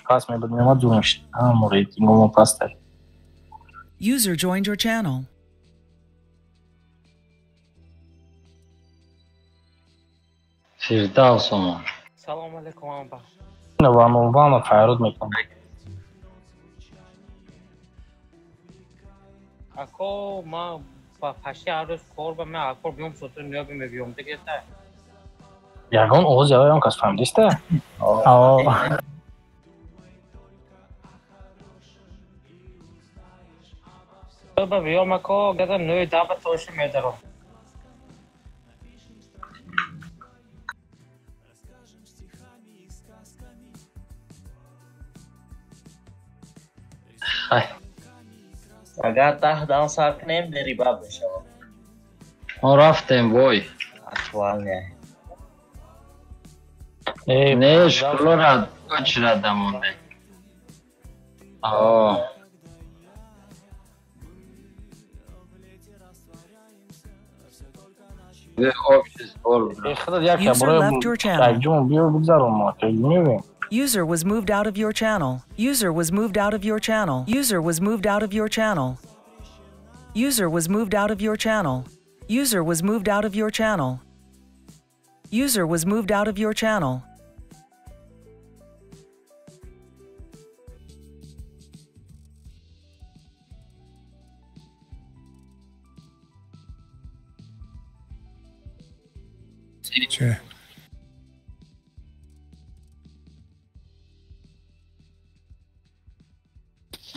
паст мебуд, меомад зур мешид. Ҳама рейтингомо пастар. User joined your channel. Фирдавс омад. Салом алейкум амба. Вано вано файруд мекунам. Ако ма ба паши ҳар рӯз кор ба ма акор биём сотр меёбем мебиём дигета. Ягон овоз ягон кас фаҳмидиста? О. Ба биём ако гада нӯи даба тоши медаром. Агар 10 дам сар кунем, дерибаб мешавад. Мо рафтем бой. Актуалне. Не, школора очрада монде. О. User was moved out of your channel. User was moved out of your channel. User was moved out of your channel. User was moved out of your channel. User was moved out of your channel. User was moved out of your channel. Че?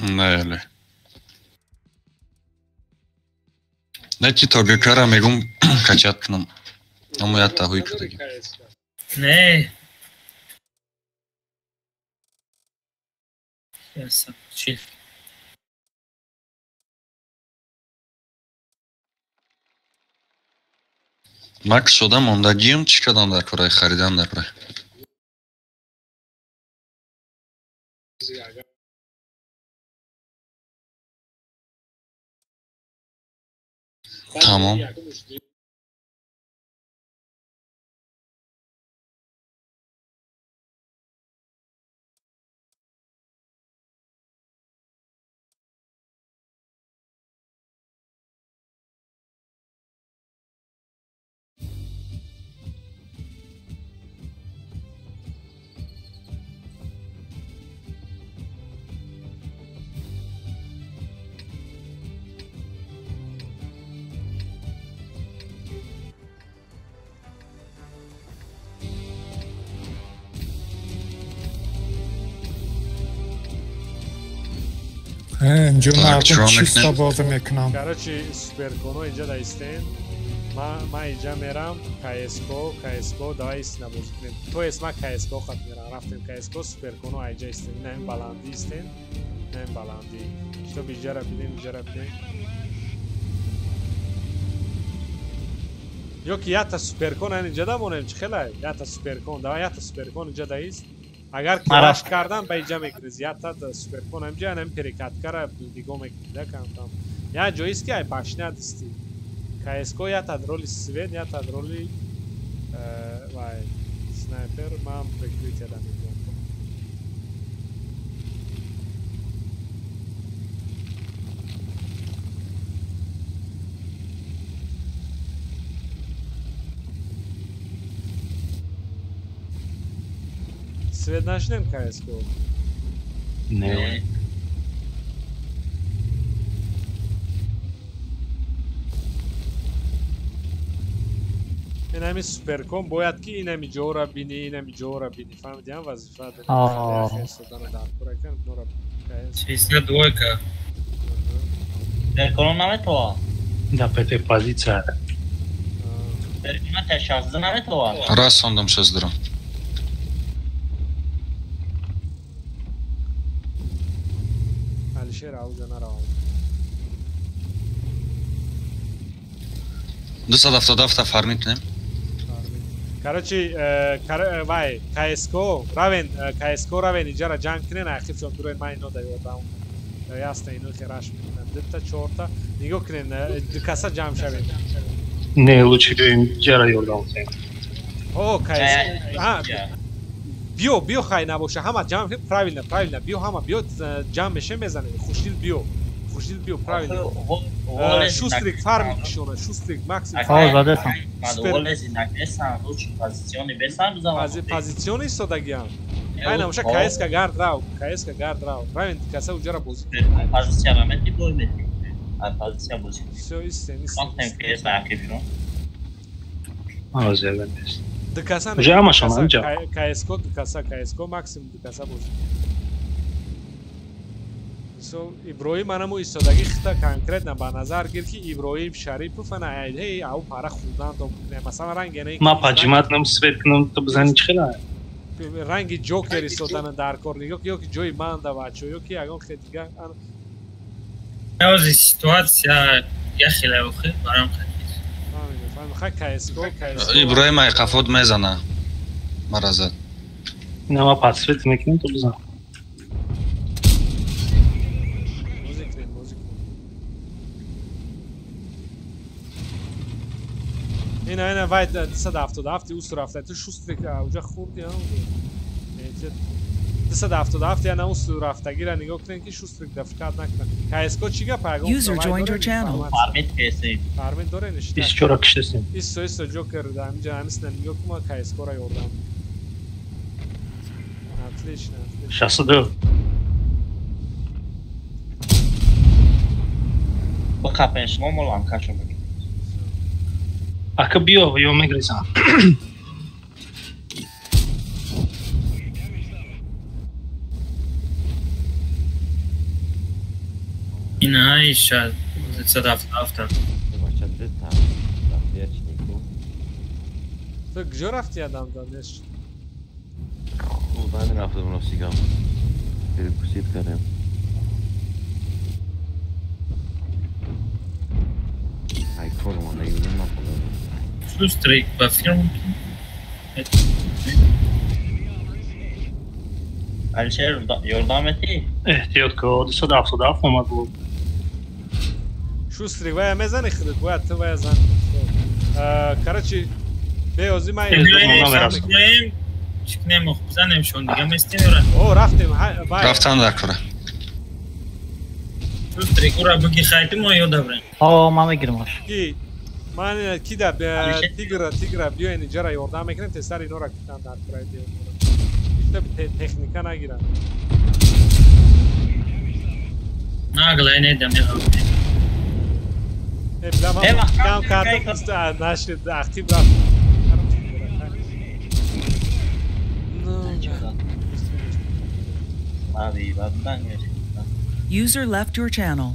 Не, не ти ТГК-ра мегум качат кунам. Амо я таҳуй кардагим. Не. Ясак, чил. Ман кушода мондагиам чӣ кардам дар кораи харидан дар кораи? Тамом. Инҷо мардум чисто бозӣ мекунам. Короче, суперконо инҷа даистен. Ман инҷа мерам КСКО, КСКО давай истина бозӣ кунем. То есть ман КСКО хат мерам. Рафтем КСКО, суперконо инҷа истем. На ин баландӣ истем, на ин баландӣ. Чтоб инҷара бинем, инҷара бинем. Ё ки якта суперкон ан инҷа дамонем, чӣ хелай? Якта суперкон, давай якта суперкон инҷа даист. Агар краш кардан ба инҷа мекунез, якта суперкон инҷа анам перекаткара нигоҳ мекунед, да кам-кам. Як ҷоист ки ай башня дисти. КСКО якта роли свет, якта роли вай снайпер, ман прикрытие да мегирам. Свет нашнем КСКО? Не. Инами суперкон бояд ки инами ҷора бини, инами ҷора бини. Фаҳмидиам вазифа дорад. Чиста двойка. Суперкон наметавонад. Да ПТ позиция. Суперкон ташазда наметавонад. Расондам шаздирам. Алишер ауҷа наравам. 277 фармид кунем. Короче, вай, КСКО, равен, КСКО равен, иҷара ҷанг кунен, ақибшон дурои ман ино да ёрдам. Ясна ино хераш мекунам. Дута, чорта, нигоҳ кунен, ду каса ҷамъ шавед. Не, лучше биёем иҷара ёрдам кунем. О, КСКО. Биё, биё хай набоша, ҳама ҷамъ кунем, правильно, правильно, биё ҳама, биё ҷамъ мешем мезанем. Хушдил биё. Хушдил биё, правильно. Шустрик фарми кишона, Шустрик максимум. Позициони истодагиам. Ай набоша КСК гард рав, КСК гард рав. Правильно, каса уҷара бозӣ. Позиция намети бой мети. Позиция бозӣ. Всё, истем, истем. Дукаса КСК, дукаса КСК, максимум дукаса бозӣ. Мисол Иброҳим анамо истодагӣ хита конкретно ба назар гир ки Иброҳим Шарипов ана эй ав пара хурдан дом. Масалан ранг яна ма паҷимат нам свет кунам то бизани чӣ хела? Ранги Ҷокер истодана дар кор нигоҳ ё ки ҷои ман да бачо ё ки ягон хел дига. Ози ситуация я хела охи барам хел. Фаҳмидам, КСК, КСК. Иброҳим ай қафот мезана. Мара зад. На ма подсвет мекунам то бизан. Бозӣ кунем, бозӣ кунем. Ина, ина, вай 277 ус рафта. Ту шустрик уҷа хурди, а? 277 яна ус рафтагира нигоҳ кунем ки шустрик дафкат накунад. КСК чӣ гап? User joined your channel. Фармит кесе. Фармит доре ништа. 24 киштесем. Исто, исто Ҷокер да ҳаминҷа ҳамисна нигоҳ кун ма КСК-ро ёрдам. Отлично, отлично. 62. Бақапен шумо молам кашо мекунед. Ака биё ё мегрезам. Ина иша 277. Ту куҷо рафти адам данеш? Хуб, ҳамин рафтам ростигам. Перекусит кардем. Ай кор монда юдем нахӯрдам. Шустрик ба филм. Алишер ёрдам метӣ? Эҳтиёт кун, 277 омад буд. Шустрик вая мезани худат, бояд ту вая зани. Короче, беози ман чикнем бизанем шон дига местем ёра. О, рафтем. Рафтан дар кора. Шустрик ура буги хайти мо ёда брем. Ҳо, ман мегирмаш. Ки ман ки да тигра, тигра биёен инҷара ёрдам мекунем, тезтар инора кутан дар кора биёен. Техника нагирам. Наглай недам мехоҳам. Э, бля, кам кардам, нашид, актив рафт. User left your channel.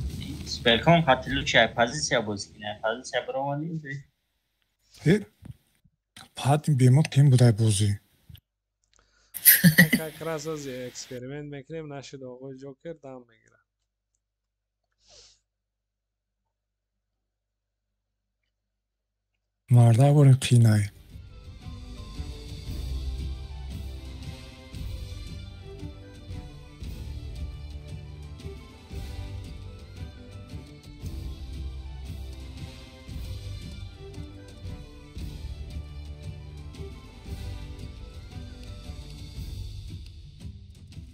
Суперкон хати лучшая позиция бозӣ кунад. Позиция баромадӣ. Пад бемод ким будай бозӣ. Как раз ози эксперимент мекунем, нашид оғои Ҷокер дам мегирад. Марда борин қинай.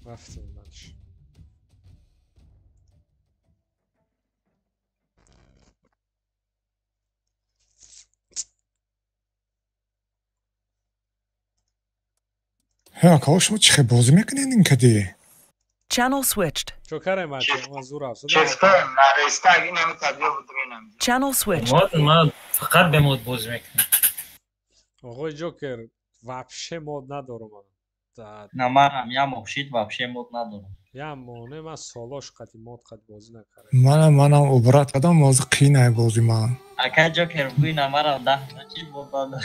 Рафтем дальше. Ҳе, акао шумо чӣ хел бозӣ мекунед ин кади? Channel switched. Чокарем бача, ман зур афсуда. Channel switched. Мод ман фақат бе мод бозӣ мекунам. Оғои Ҷокер, вообще мод надорам ман. На манам як моҳ шид вообще мод надорам. Як моҳ не, ман солош қати мод қат бозӣ накардам. Манам обрат кардам, ҳозир қинай бозӣ ман. Ака Ҷокер буй на марам 10 минут шид мод надорам.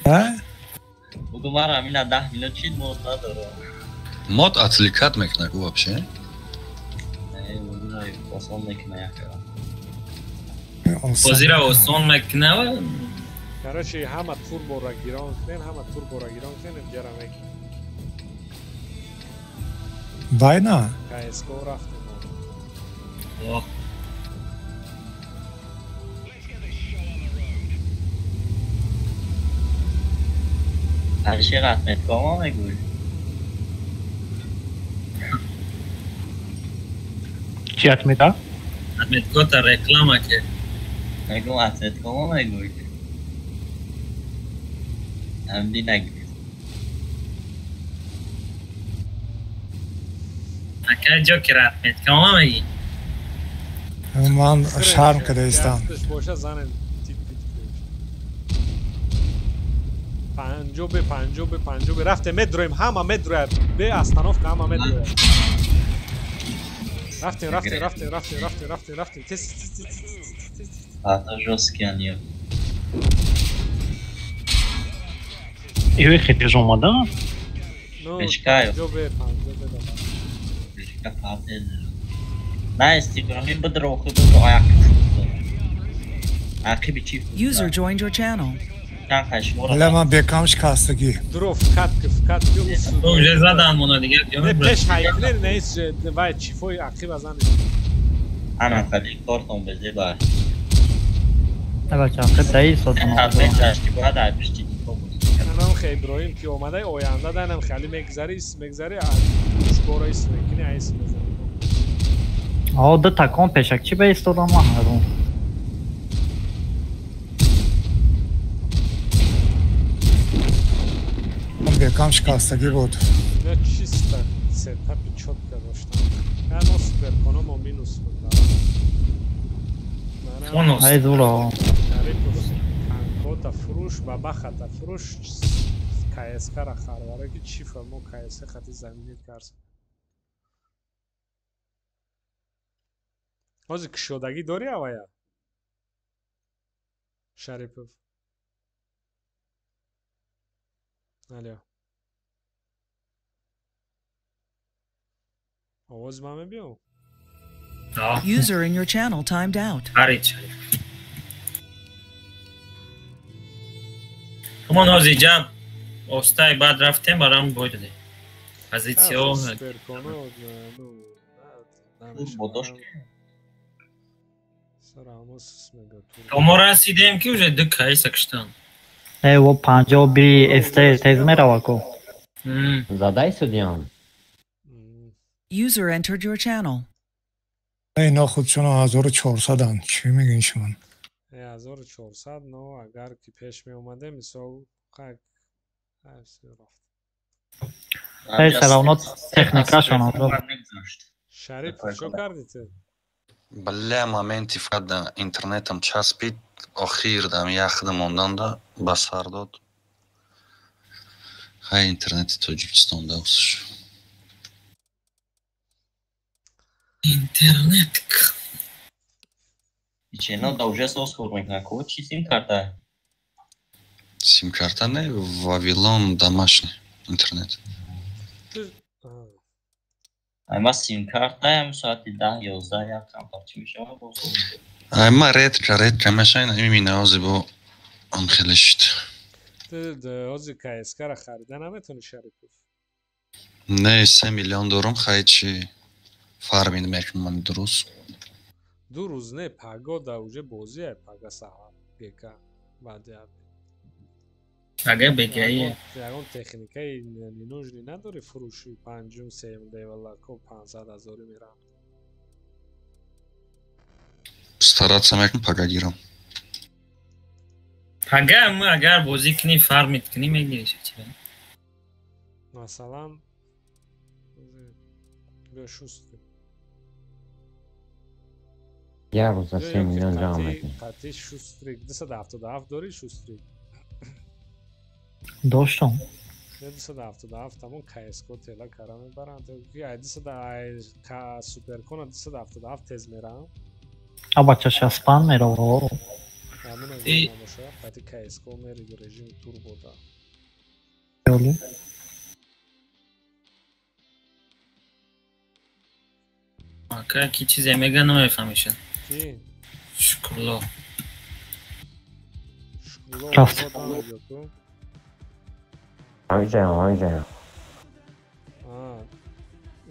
Ҳа? Бугу марам ина 10 минут шид мод надорам. Мод отвлекать мекунад ку вообще? Не, бугу осон мекунад якара. Бозиро осон мекунад. Короче, ҳама турборо гирон кунен, ҳама турборо гирон кунен, инҷара мекунем. Вайна? КСК рафтем. О. Ҳарши қатметкома мегӯй. Чи атмета? Атметкота реклама ке. Мегӯм атметкома мегӯй. Ҳамди нагӯй. Ака ҷокер атметкома мегӣ. Ман шарм кардаистам. Боша занем тип-тип. Панҷо бе панҷо бе панҷо бе рафте медроем, ҳама медрояд. Бе остановка ҳама медрояд. Рафтем, рафтем, рафтем, рафтем, рафтем, рафтем, рафтем. Тез, тез, тез, тез, тез. Ата жёсткий они. Ё хеле омада? Пешкаю. Панҷо бе панҷо бе. Пешка патез. На истиграми бидро худро аяқ. Ақиби чи? User joined your channel. Ла ман бекам шикастагӣ. Дроф кат кат ки уже задан мона дигар. Не пеш хайклер нест вай чифои ақиба занед. Ана хали кортон безеба. Бача ақиб даи сотон. Анам хе Иброҳим ки омадай оянда данам хали мегзари ис мегзари шкора ис мекини айс мезани. О, ду такон пешак чи ба истодам ман ҳарум. Бекам шикастагӣ буд. Ина чиста сетапи чётко доштам. Ано суперкономо минус буд. Ай зуро. Танкота фурӯш, бабахата фурӯш, КСК-ра хар. Барои ки чӣ мо КСК хати заминит кард. Ҳозир кушодагӣ дорӣ авая? Шарипов. Алло. Овози ман мебиём? User in your channel timed out. Ҳамон ҳозир ҷамъ остай баъд рафтем барам бой додем. Позитсио. То мо расидем ки уже ду кайса куштан. Э, во панҷо би СТ тез мерава ку. Задай судьям. User entered your channel. Ино худшона 1400-анд. Чӣ мегӯед шумо? 1400, но агар ки пеш меомадем, мисол как рафт. Э, саравно техникашон азоб. Шариф, чо кардите? Бля, моменти фақат да интернетам часпид, охир дам яхда монданда ба сар дод. Хай интернети Тоҷикистон да усш. Интернет. Чено да уже сос кор мекунад. Ко чи сим карта? Сим карта не, Вавилон домашний интернет. Ай ма сим карта ам соати 10 11 як камтар чӣ мешавад боз. Ай ма редко мешавад, имина ҳозир бо он хеле шуд. Ту ҳозир КСК-ра харида наметавонӣ, Шарипов? Не, 3 миллион дорум, хай чи фармин мекунам дуруст. Ду рӯз не, пагода уже бозия, пага саҳар ГК баъди аб. Пага бегае. Ягон техникаи ненужни надори фурӯши панҷум сеюм левелако 500 ҳазорӣ мерам. Стараться мекунам пага гирам. Пага мо агар бозӣ кунӣ фармит кунӣ мегирӣ чӣ? Масалан бё шуст. Як рӯз за 3 миллион ҷамъ мекунем. Қатъи шустрик 277 дорӣ шустрик? Доштам. 277 ҳамон КСК тела кара мебаранд. Ки ай 200 ай суперкона 277 тез мерам. А бача 65 мерава. Ҳамон набоша, қатъи КСК мери режими турбо да. Ака ки чизе мега намефаҳмишад. Ки? Шукрулло. Шукрулло. Рафт. Ҳамиҷаям.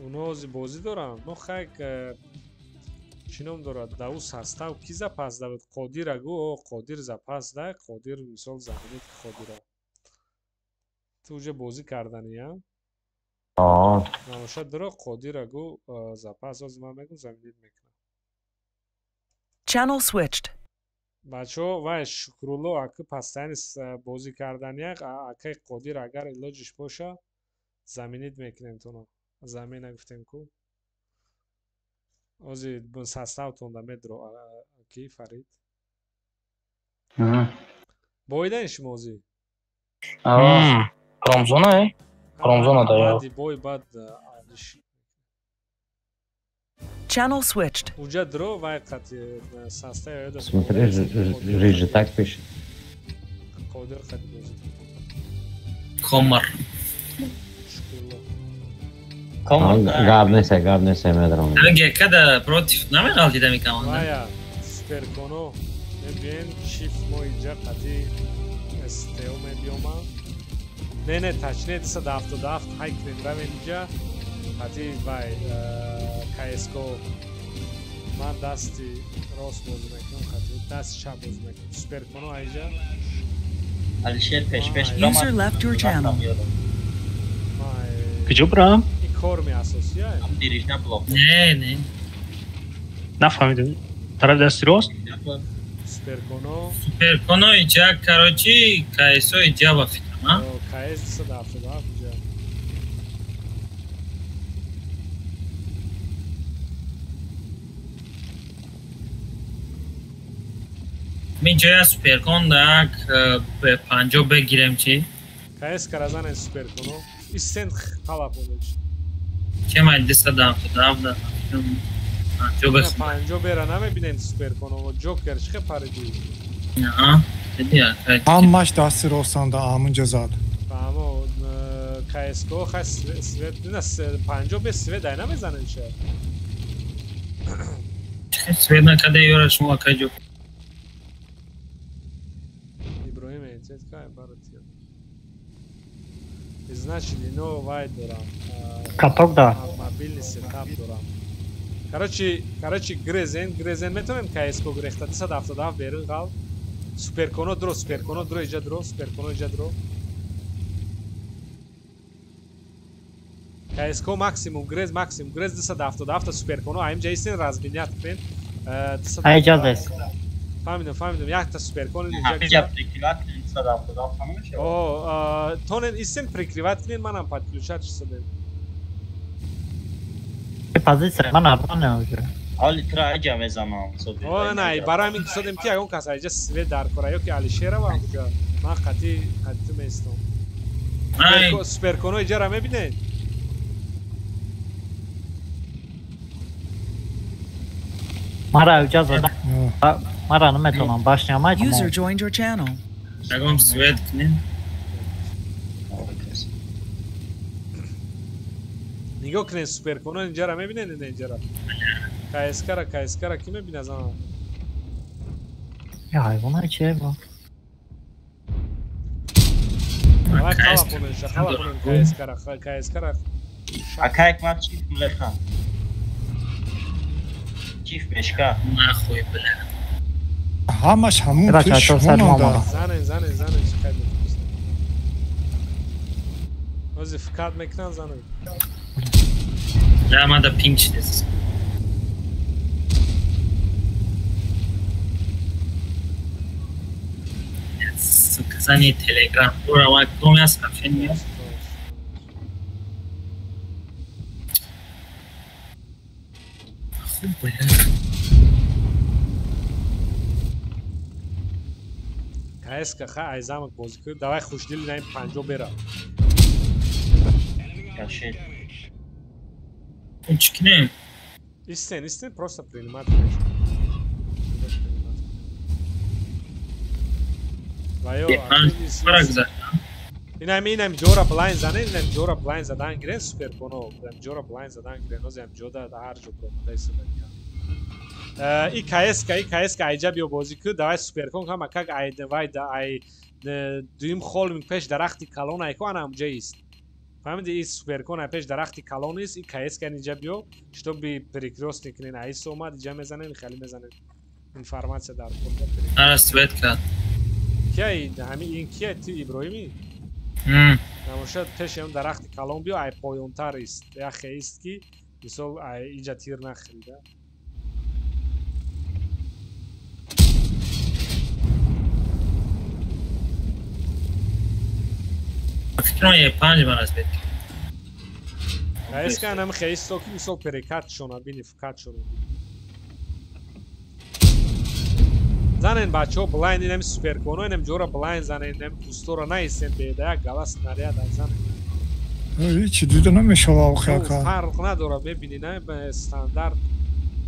Оно ҳозир бозӣ доранд. Но хайк чӣ ном дорад? Да ӯ состав ки запас давид? Қодира гӯ, о Қодир запас да, Қодир мисол заменит Қодира. Ту уже бозӣ кардани, я? Аа. Намоша дро Қодира гу запас оз ман мегум заменить мекунам. Channel switched. Бачаҳо, вай Шукрулло аки постоянно бозӣ кардани, акай Қодир агар илоҷиш боша заменить мекунем туно. Замена гуфтем ку. Ози составтонда медро ки Фарид. Боидаи шумо ози? Промзона, э? Промзона да я. Баъди бой баъд алиш. Channel switched. Уҷа дро вай қати состав ёда. Смотри, Рыжий так пишет. Қодир қати бозӣ. Комар. Шукрулло. Гап нест, гап нест, медрам. Гекада против намеғалтида ми команда. Вая суперконо мебиен шифт мо иҷа қати СТО мебиёмам. Не, не, точнее 277 ҳай кунем равем иҷа қати вай КСКО. Ман дасти рост бозӣ мекунам, қати дасти чап бозӣ мекунам. Суперконо айҷа. Алишер пеш-пеш. User left your channel. Куҷо бурам? Ин корми асосия. Дирижна блок. Не, не. Нафаҳмидам. Тарафи дасти рост? Суперконо. Суперконо иҷа, короче, КСО иҷа ба фикрам, а? КС 277 иҷа. Ми ҷоя суперкон дак 50 бегирем чи? КС каразане суперконо. Истен қалапонеш. Чемай 277 да. 50 бех. 50 бера намебинен суперконо. Ҷокер чӣ париди? Аҳа. Дидия. Ҳамаш дасти ростанда амунҷа зад. Фаҳмо КСКО хас свет на 50 бе свет ай намезанен ша. Свет накаде ёра шумо каҷо. Иброҳим этет кай баратия. Значит, ино вай дорам. Каток да. Мобильный сетап дорам. Короче, грезен метавонем КСКО грехта 277 берун қал. Суперконо дро, суперконо дро иҷа дро, суперконо иҷа дро. КСКО максимум грез, максимум грез 277 суперконо аимҷа истин разменят кунем. Айҷа зес. Фаҳмидам, якта суперкон иҷа. Иҷа прикриват кунем 277 намешавад. О, тонен истин прикриват кунем, манам подключать шудем. Позиция ман нормально уже. Али тра айҷа мезанам. О, на, барои ҳамин гуфтодем ки ягон кас айҷа свет дар кора ё ки Алишерова ҳамҷа. Ман қати меистом. Суперконо иҷара мебинед? Мара айҷа зада. Мара наметавонам башня май. User joined your channel. Ягон свет кунем. Нигоҳ кунед суперконо инҷара мебинед ина инҷара. КСК-ра, КСК-ра ки мебинад зана? Я ҳайвона че ба? Давай қалапонеша, қалапонем КСК-ра, КСК-ра. Акай ман чиф млеха. Чиф пешка. Нахуй бля. Ҳамаш ҳамун туш монда. Занен, занен, занен чӣ қайд мекунед? Ози фикат мекунанд занен. Да, мада пинг чиз. Сука, зани Телеграм. Ура, ма ком сообщение. Хуб, бля. КСК ха айзамак бозӣ кун. Давай хушдили на ин 50 бера. Кашет. Чӣ кунем? Истен, истен, просто принимать кунед. Вайо, инам ҷора блайн занен, инам ҷора блайн задан гирен суперконо, инам ҷора блайн задан гирен, ози ам ҷода ҳар ҷо промода истодагиям. И КСК, и КСК айҷа биё бозӣ кун, давай суперкон ҳама как ай вай да ай дуюм холминг пеш дарахти калон айко ана ҳамҷа ист. Фаҳмиди, и суперкон ай пеш дарахти калон ист, и КСК инҷа биё, чтобы перекрёстник кунен, айс омад, иҷа мезанем, хеле мезанем. Информация дар кор. Ара свет кард. Кия ҳамин ин кия ту Иброҳимӣ? Намошад пеши ҳам дарахти калон биё, ай поёнтар ист. Яхе ист ки мисол ай иҷа тир нахӯрида. Фикрам е 5 ман аз бет. Аиска нам хеисто ки мисол перекат шона бини фкат шона. Занен бачаҳо блайн инам суперконо инам ҷора блайн занен инам кустора наистен беда як гала снаряд занен. Ҳеҷ дида намешава охи ака. Фарқ надора мебини на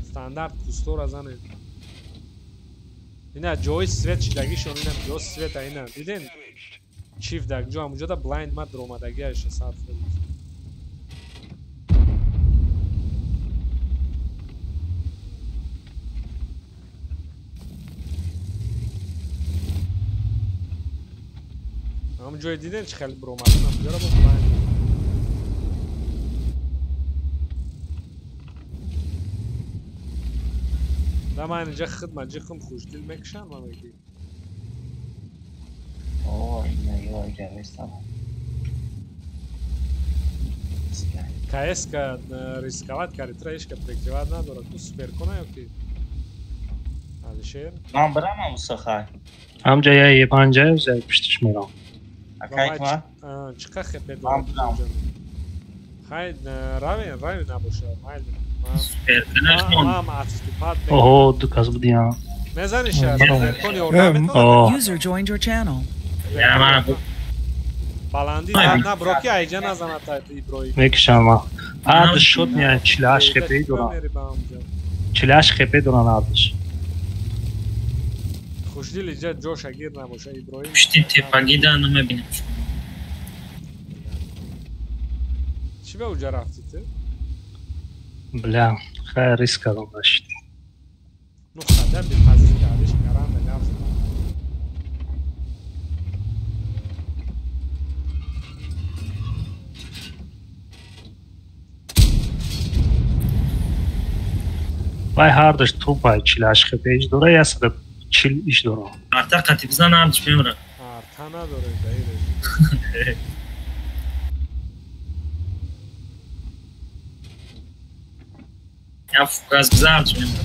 стандарт кустора занен. Ина ҷои свет шидагишон инам ҷо света ина диден? Чиф даг ҷо ҳамунҷода блайнд ма дромадагиаша сарф. Ҳам ҷои диден чӣ хеле биромадан ҳамунҷоро бо блайнд. Да ман инҷа хидмат ҷиқм хушдил мекушам ман мегӣ. КС-ка рисковать карди, тра ҳеч ка прикрывать надорад. Ту суперкона ё ки? Алишер? Ман бирам Мусохай. Ҳамҷа я е панҷа ё пуштиш мерам. Акай ма? Чӣ қа хепе дорад? Хай равен, равен набоша, майли. Ман отступать мекунам. Оҳо, ду кас будиям. Мезанӣ ша, суперкон ёрдам метавонад? User joined your channel. Баландӣ на бро ки айҷа назанад Иброҳим. Мекушам ман. Ардиш шуд не 48 хп дорам. 48 хп дорам ардиш. Хушдил иҷа ҷоша гир набоша Иброҳим. Пушти тепагида намебинам. Чӣ ба уҷа рафтӣ ту? Бля, хай риск кардам нашид. Ну хада бепазир кардиш каранда гап задам. Вай ҳардаш тупай 48 хп иш дора, 140 иш дора. Арта қатӣ бизан ҳардаш мемра. Арта надорем да ин. Я фуказ бизан ҳардаш мемра.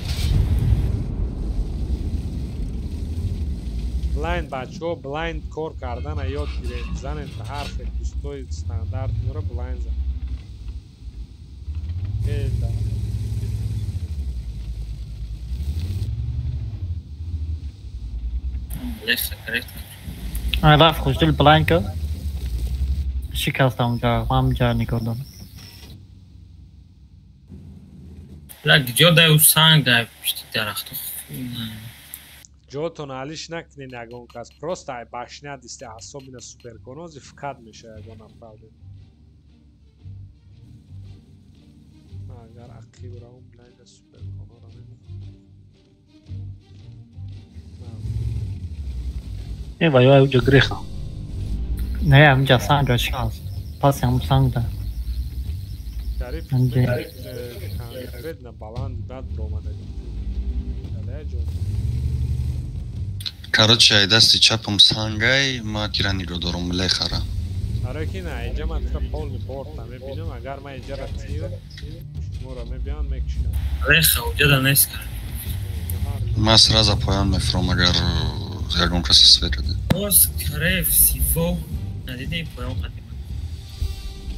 Блайнд бачаҳо блайнд кор кардана ёд гиред. Занед ба ҳарфе дӯстои стандарт меора блайнд зан. Э да. Рафт хушдил блайнд кард. Шикаст ҳамҷа, ҳамҷа нигоҳ дорам. Бля, ҷо дай у санг дай пушти дарахту. Ҷотон алиш накунед ягон кас. Просто ай башня дисте, особенно суперконози фкат меша ягон направлен. Агар ақиб равам блайнда суперконора мебинам. Э вай вай уҷа греха. Не, ҳамҷа санга шикаст. Паси ҳам санг да. Гариб конкретно баланди бад биромадагӣ. Дале ҷо. Короче, ай дасти чапам сангай, ма кира нигоҳ дорам лехара. Барои ки на, инҷа ман тура полный борта мебинам, агар ман инҷара тир, шуморо мебиён мекушам. Леха, уҷа да нест кар. Ман сразу поён мефурам, агар ягон касе свет даде. Боз крев сиво надиди поён қатӣ.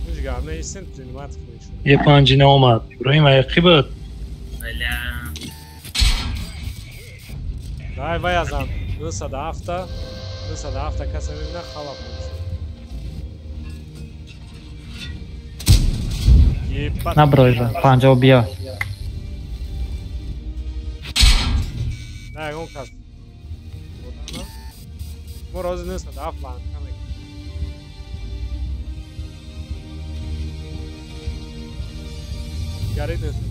Ҳеҷ гап неистем, принимать кунед. Е панҷи наомад. Иброҳим аяқӣ буд. Бля. Вай вай азан. 907 907 касе мебина халаб мешавад. Наброй же, 50 биё. На ягон кас. Мо рози 907 ланка мекунем. Гари 907.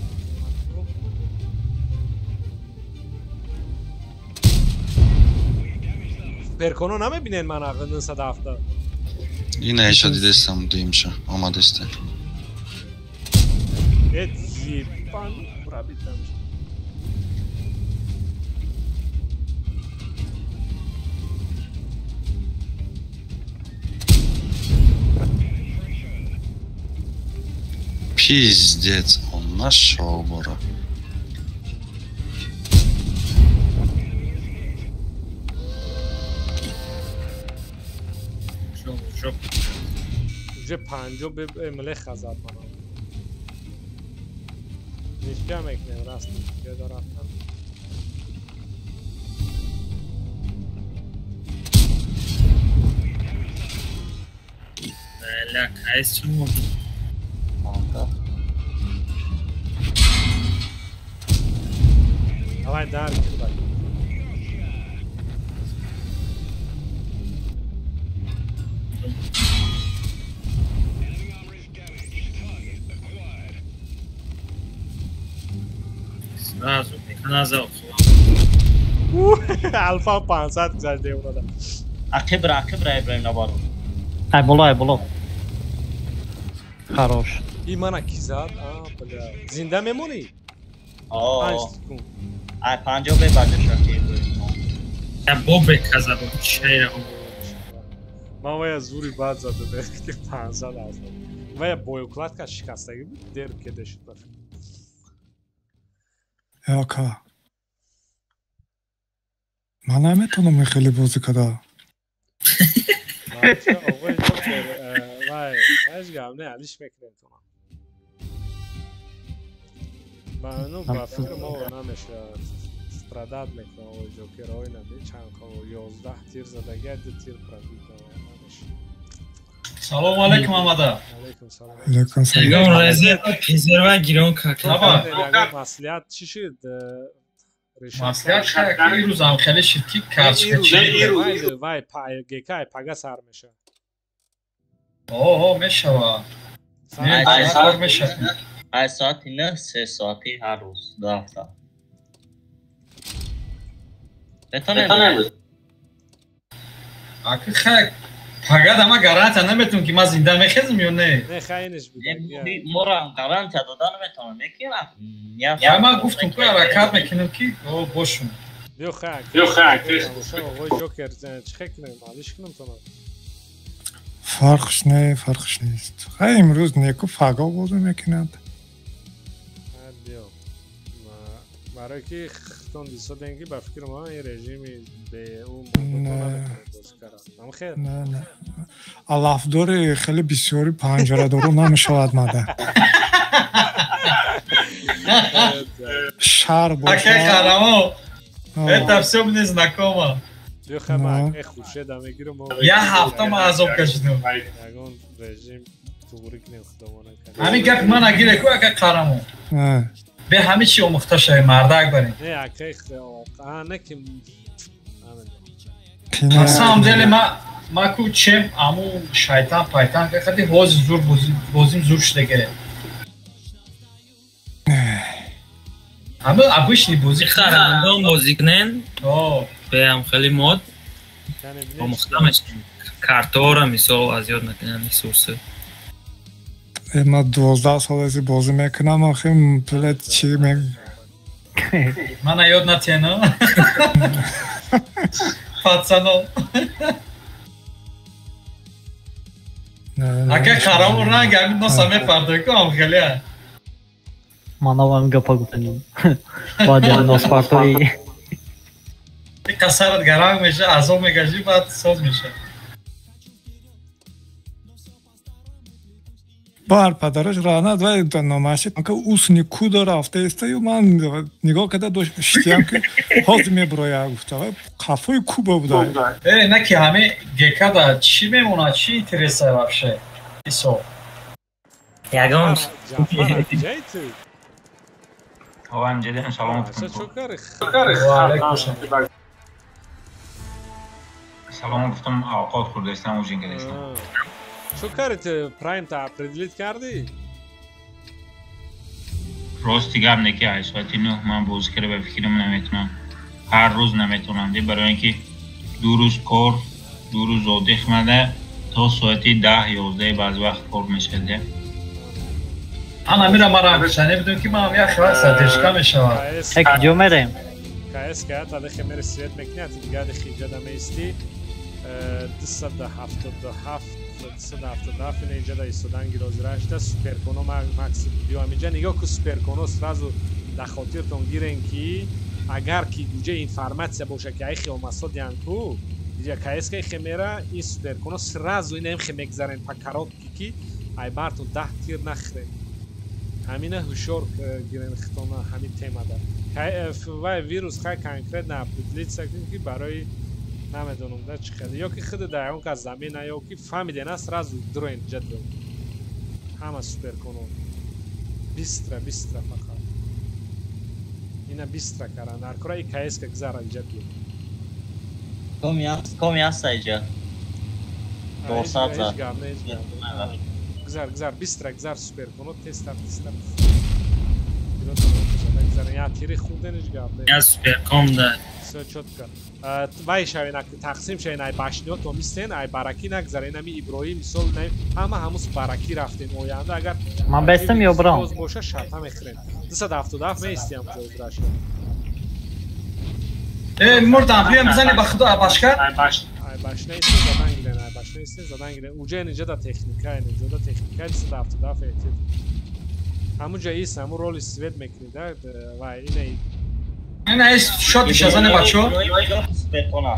Перконо намебинен ман 907. Ина иша дидестам дуимша, омадесте. Эт ебан пробитам. Пиздец, он нашел бора. Уже панҷо млеха зад мана. Ничья мекунем, раст ничья рафтам. Бля, кайс чему? Давай, дар, кидай. Сразу, назад. Алфа 500 гузашт девонада. Ақибра, ақибра, Ибраим набару. Ай боло, ай боло. Хорош. И мана ки зад? А, бля. Зинда мемонӣ? О. Ай 50 бе баҷаша ки Ибраим. Я бобе каза бо чайра. Ман вая зури бад зада, ки 500 аз. Вая боёкладка шикастагӣ буд, дер кеда шуд ба фикр. Ака. Ман наметавонам хеле бозӣ када. Оғои Ҷокер, вай, ҳеҷ гап не, алиш мекунем тона. Ба ну ба фикр мо намешавад. Страдат мекунам оғои Ҷокер, ой наби чанд 11 тир задага, 2 тир пробит намешавад. Салом алейкум Амада. Алейкум салом. Алейкум салом. Ягон резерва гирон кака. Ягон маслиҳат чӣ шуд? Маслиҳат ки ирӯзам хеле шид ки карточка чи вай ГК пага сар мешавад. О, мешавад. Сар мешавад. Ай соати 9 3 соати ҳар рӯз ду ҳафта. Метавонем? Аки хай пага дама гарантия наметавонам ки ман зинда мехезам ё не? Не, хайнеш буд. Моро гарантия дода наметавонам, мекунам. Я ман гуфтам ки ҳаракат мекунам ки бошум. Биё хай. Биё хай. Оғои Ҷокер чӣ хел кунем? Алиш кунам тона. Фарқш не, фарқш нест. Хай имрӯз неку фаго бозӣ мекунад. Биё. Барои ки хитон дисодем ки ба фикри ман ин режими бе ӯ бозӣ кард. Намхел? Не, не. Алафдори хеле бисёри панҷарадору намешавад мада. Шар бошад. Акай Қарамо, это всё мне знакомо. Биё хай ман акай Хуршеда мегирам. Я ҳафта ман азоб кашидам. Ягон режим туғрӣ кунем худомона. Ҳамин гапи ман нагире ку акай Қарамо. Бе ҳами чи омӯхта шавем, мардак барем. Не, акай не ки На самом деле ма ку чем аму шайтан пайтан кахади ҳозир зур бозим зур шуда гире. Ҳама обычный бозӣ харандон бозӣ кунен. Беам хеле мод. Омӯхта мешавем. Картора мисол аз ёд накунем ресурсы. Ман 12 сол аст бозӣ мекунам, охи блядь чӣ мег. Мана ёд натиена. Пацано. Ака Қарамо ранг ҳамин носа мепардои ку ам хеле. Манавам гапа гуфтанем. Баъди носпартои. Қасарат гаранг меша, азоб мекашӣ, баъд соз меша. Бар падараш раънат вай номаши ка усни куда рафта истаю ман нигоҳ карда доштиям ки ҳозир меброя гуфта вай қафои куба буда. Э, на ки ҳаме ГК-да чӣ мемонад, чӣ интереса вообще? Исо. Ягон. Оғам ҷедем салом гуфтам. Салом гуфтам, авқот хӯрдаистам, ужин кардаистам. Чо карди ту прайм-та определить кардӣ? Рости гап не ки ай соати 9 ман бозӣ карда ба фикрам наметавонам. Ҳар рӯз наметавонам, барои ин ки 2 рӯз кор, 2 рӯз отдых мада то соати 10-11 баъзе вақт кор мешавад. Ана мира мара гуфтане будем ки ман як вақт задержка мешавад. Як ҷо мерем. КС ка та дехе мере свет мекунӣ, ати дига дехи иҷода меистӣ. 277 277 ина инҷа да истодан гирозирашда суперконо макси биё ҳаминҷа нигоҳ ку суперконо сразу дар хотиртон гирен ки агар ки гуҷа информатсия боша ки ай хиомасо диҳан ку КСК хемера ин суперконо сразу инаем хе мегзарен па коробки ки ай бартон 10 тир нахрен. Ҳамина ҳушёр гирен хитона ҳамин темада. Вай вирус хай конкретно определиться ки барои намедонам да чӣ хеле ё ки худ дар ягон кас замина ё ки фаҳмидена сразу дроен ҷа дроен. Ҳама суперконо бистра бистра фақат. Ина бистра каран. Дар кора и КСК гзара иҷа биё. Коми аст иҷа. Дорсад зад. Гзар гзар бистра гзар суперконо тезтар тезтар. Гзар я тири хурден ҳеҷ гап не. Я суперком да. Всё чётко. Вай шавен тақсим шавен ай башниёто мистен ай баракӣ нагзарен ами Иброҳим мисол ҳама ҳамус баракӣ рафтем оянда агар ман бестам ё брам боз боша шарта мехӯрем. 277 меистиям ҷоизрашо. Э мурдам биём бизани ба худо абашка. Ай башна истен задан гирен ай башна истен задан гирен. Уҷа инҷа да техника инҷа да техника 277 эҳтиёт. Ҳамуҷа ист ҳаму роли свет мекунӣ да вай ина Ина ис шот шазане бачо. Суперкона.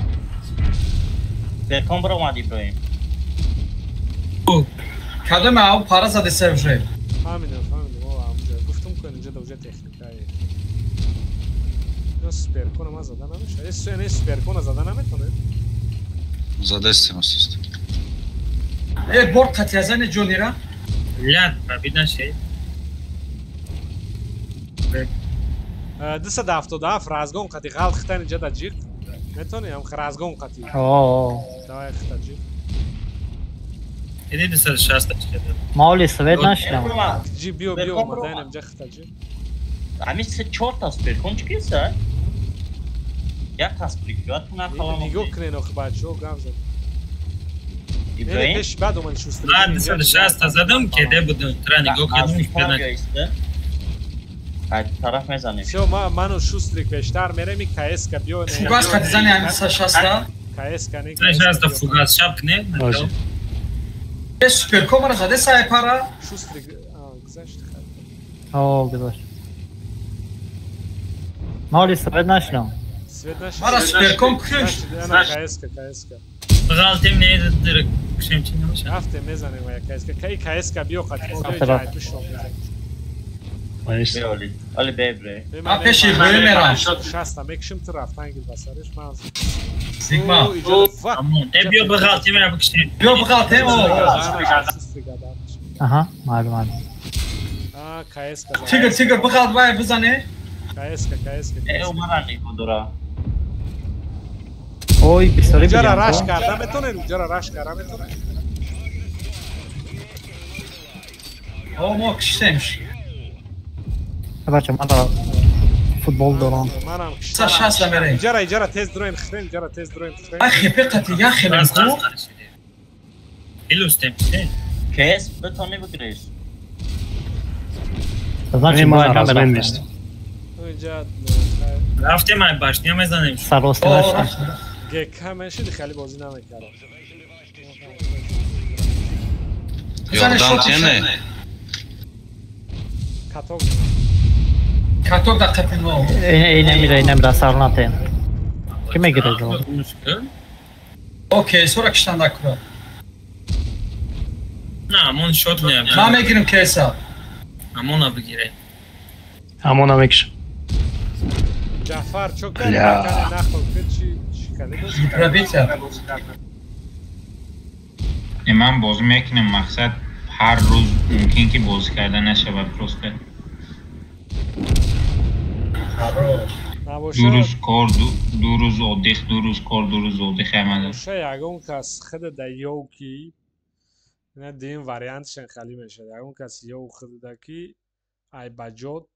Суперкон бро омад Иброҳим. Кадом ав пара заде севже. Фаҳмидам, фаҳмидам. О, ҳамуҷа гуфтум ку инҷа да уҷа техника е. Ина суперкона ман зада намешавад. Э, не суперкона зада наметонед? Задастем асост. Э, бор қатиязане ҷонира. Ляд, пробит нашед. 277 разгон қати ғалт хитан инҷа да ҷиқ. Метонӣ ҳам разгон қати. О. Давай хита ҷиқ. Иди 260 чида. Моли свет нашидам. Ҷи биё биё омадан инҷа хита ҷиқ. Ҳамин се чор та суперкон чӣ киса? Як кас прикрыват накалам. Нигоҳ кунен охи бачаҳо гап зад. Иброҳим пеш баъд омади шустри. Ман 260 задам кеде будам. Тра нигоҳ кардам кеде. Ай тараф мезанем. Всё, ману шустрик пештар мерем и КСК биё. Фугас қати зани ҳамин 260 КСК не. 260 фугас шаб не? Э суперком ра заде сай пара. Шустрик гузашт хай. О, гузашт. Моли свет нашидам. Свет нашид. Мара суперком кушт. Ана КСК КСК. Ғалтем не дир кушем чи намеша. Рафтем мезанем я КСК. Кай КСК биё қати. Биё ҷай пушом мезанем. Оли, оли бебре. Ман пеши Иброҳим мерам. 60 мекшим ту рафтан гир ба сариш ман. Сигма. Э биё бағалтем ра бикшем. Биё бағалтем о. Аҳа, маълум маълум. А КСК. Тигр тигр бағалт вай бизане. КСК КСК. Э умара нигоҳ дора. Ой, бисёри Уҷара раш карда метонед, уҷара раш карда метонед. О, мо киштем. Бача, ман футбол дорам. Манам киштам. 60 мерем. Иҷара иҷара тез дроем хрен, иҷара тез дроем хрен. Ай хепе қати я хелем ку. Илустем. КС битони бигириш. Значит, ман размен нест. Иҷа рафтем ай башня мезанем. Сарости нашдам. ГК мешид хеле бозӣ намекардам. Ёрдам тене. Каток. Каток да қапино. Ина мира, ина мира сарнатен. Ки мегирад? Окей, сора киштан дакура. На, амон шот не. Ман мегирим кейса. Амона бигире. Амона мекшам. Ҷафар чо кард? Нахол чи чи кале бозӣ Пробития. Ман бозӣ мекунам, мақсад ҳар рӯз мумкин ки бозӣ карда нашавад просто. Ду рӯз кор, ду рӯз отдых, ду рӯз кор, ду рӯз отдых омада. Боша ягон кас худа да ёв ки ина дим вариантшен хали мешавад. Ягон кас ёв худа ки ай баҷот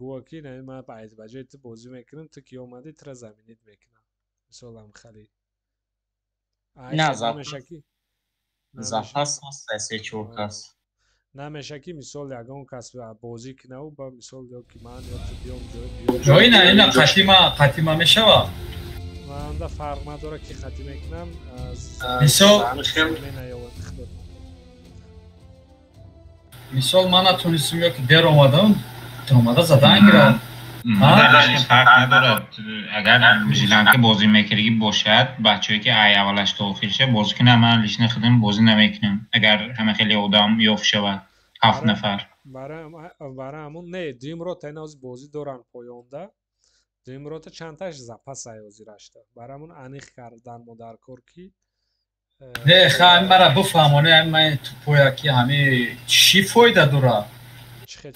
гӯя ки на ман ай баҷои ту бозӣ мекунам, ту ки омадӣ тура заминит мекунам. Мисолам хали. На, запас ҳаст се чор кас. Намеша ки мисол ягон кас бозӣ кунаву ба мисол ё ки ман ё ту биём ҷой биём. Ҷои на ина қатима қатима мешава. Манда фарқ надора ки хати мекунам. Мисол менаёвад худатон. Мисол ман натонистам ё ки дер омадам, омада задан гирад. Фарқ надорад. Агар жиланка бозӣ мекардагӣ бошад, бачаҳое ки ай аввалаш то охир ша бозӣ кунам, ман лично худам бозӣ намекунам. Агар ҳама хеле одам ёфт шавад, 7 нафар. Барои ҳамун не, дуюм рота ина ҳозир бозӣ доранд поёнда. Дуюм рота чандташ запас ай ҳозир рашта. Барои ҳамун аниқ кардан мо дар кор ки не, ха мара бифаҳмоне, ҳами тупоя ки ҳами чӣ фоида дорад?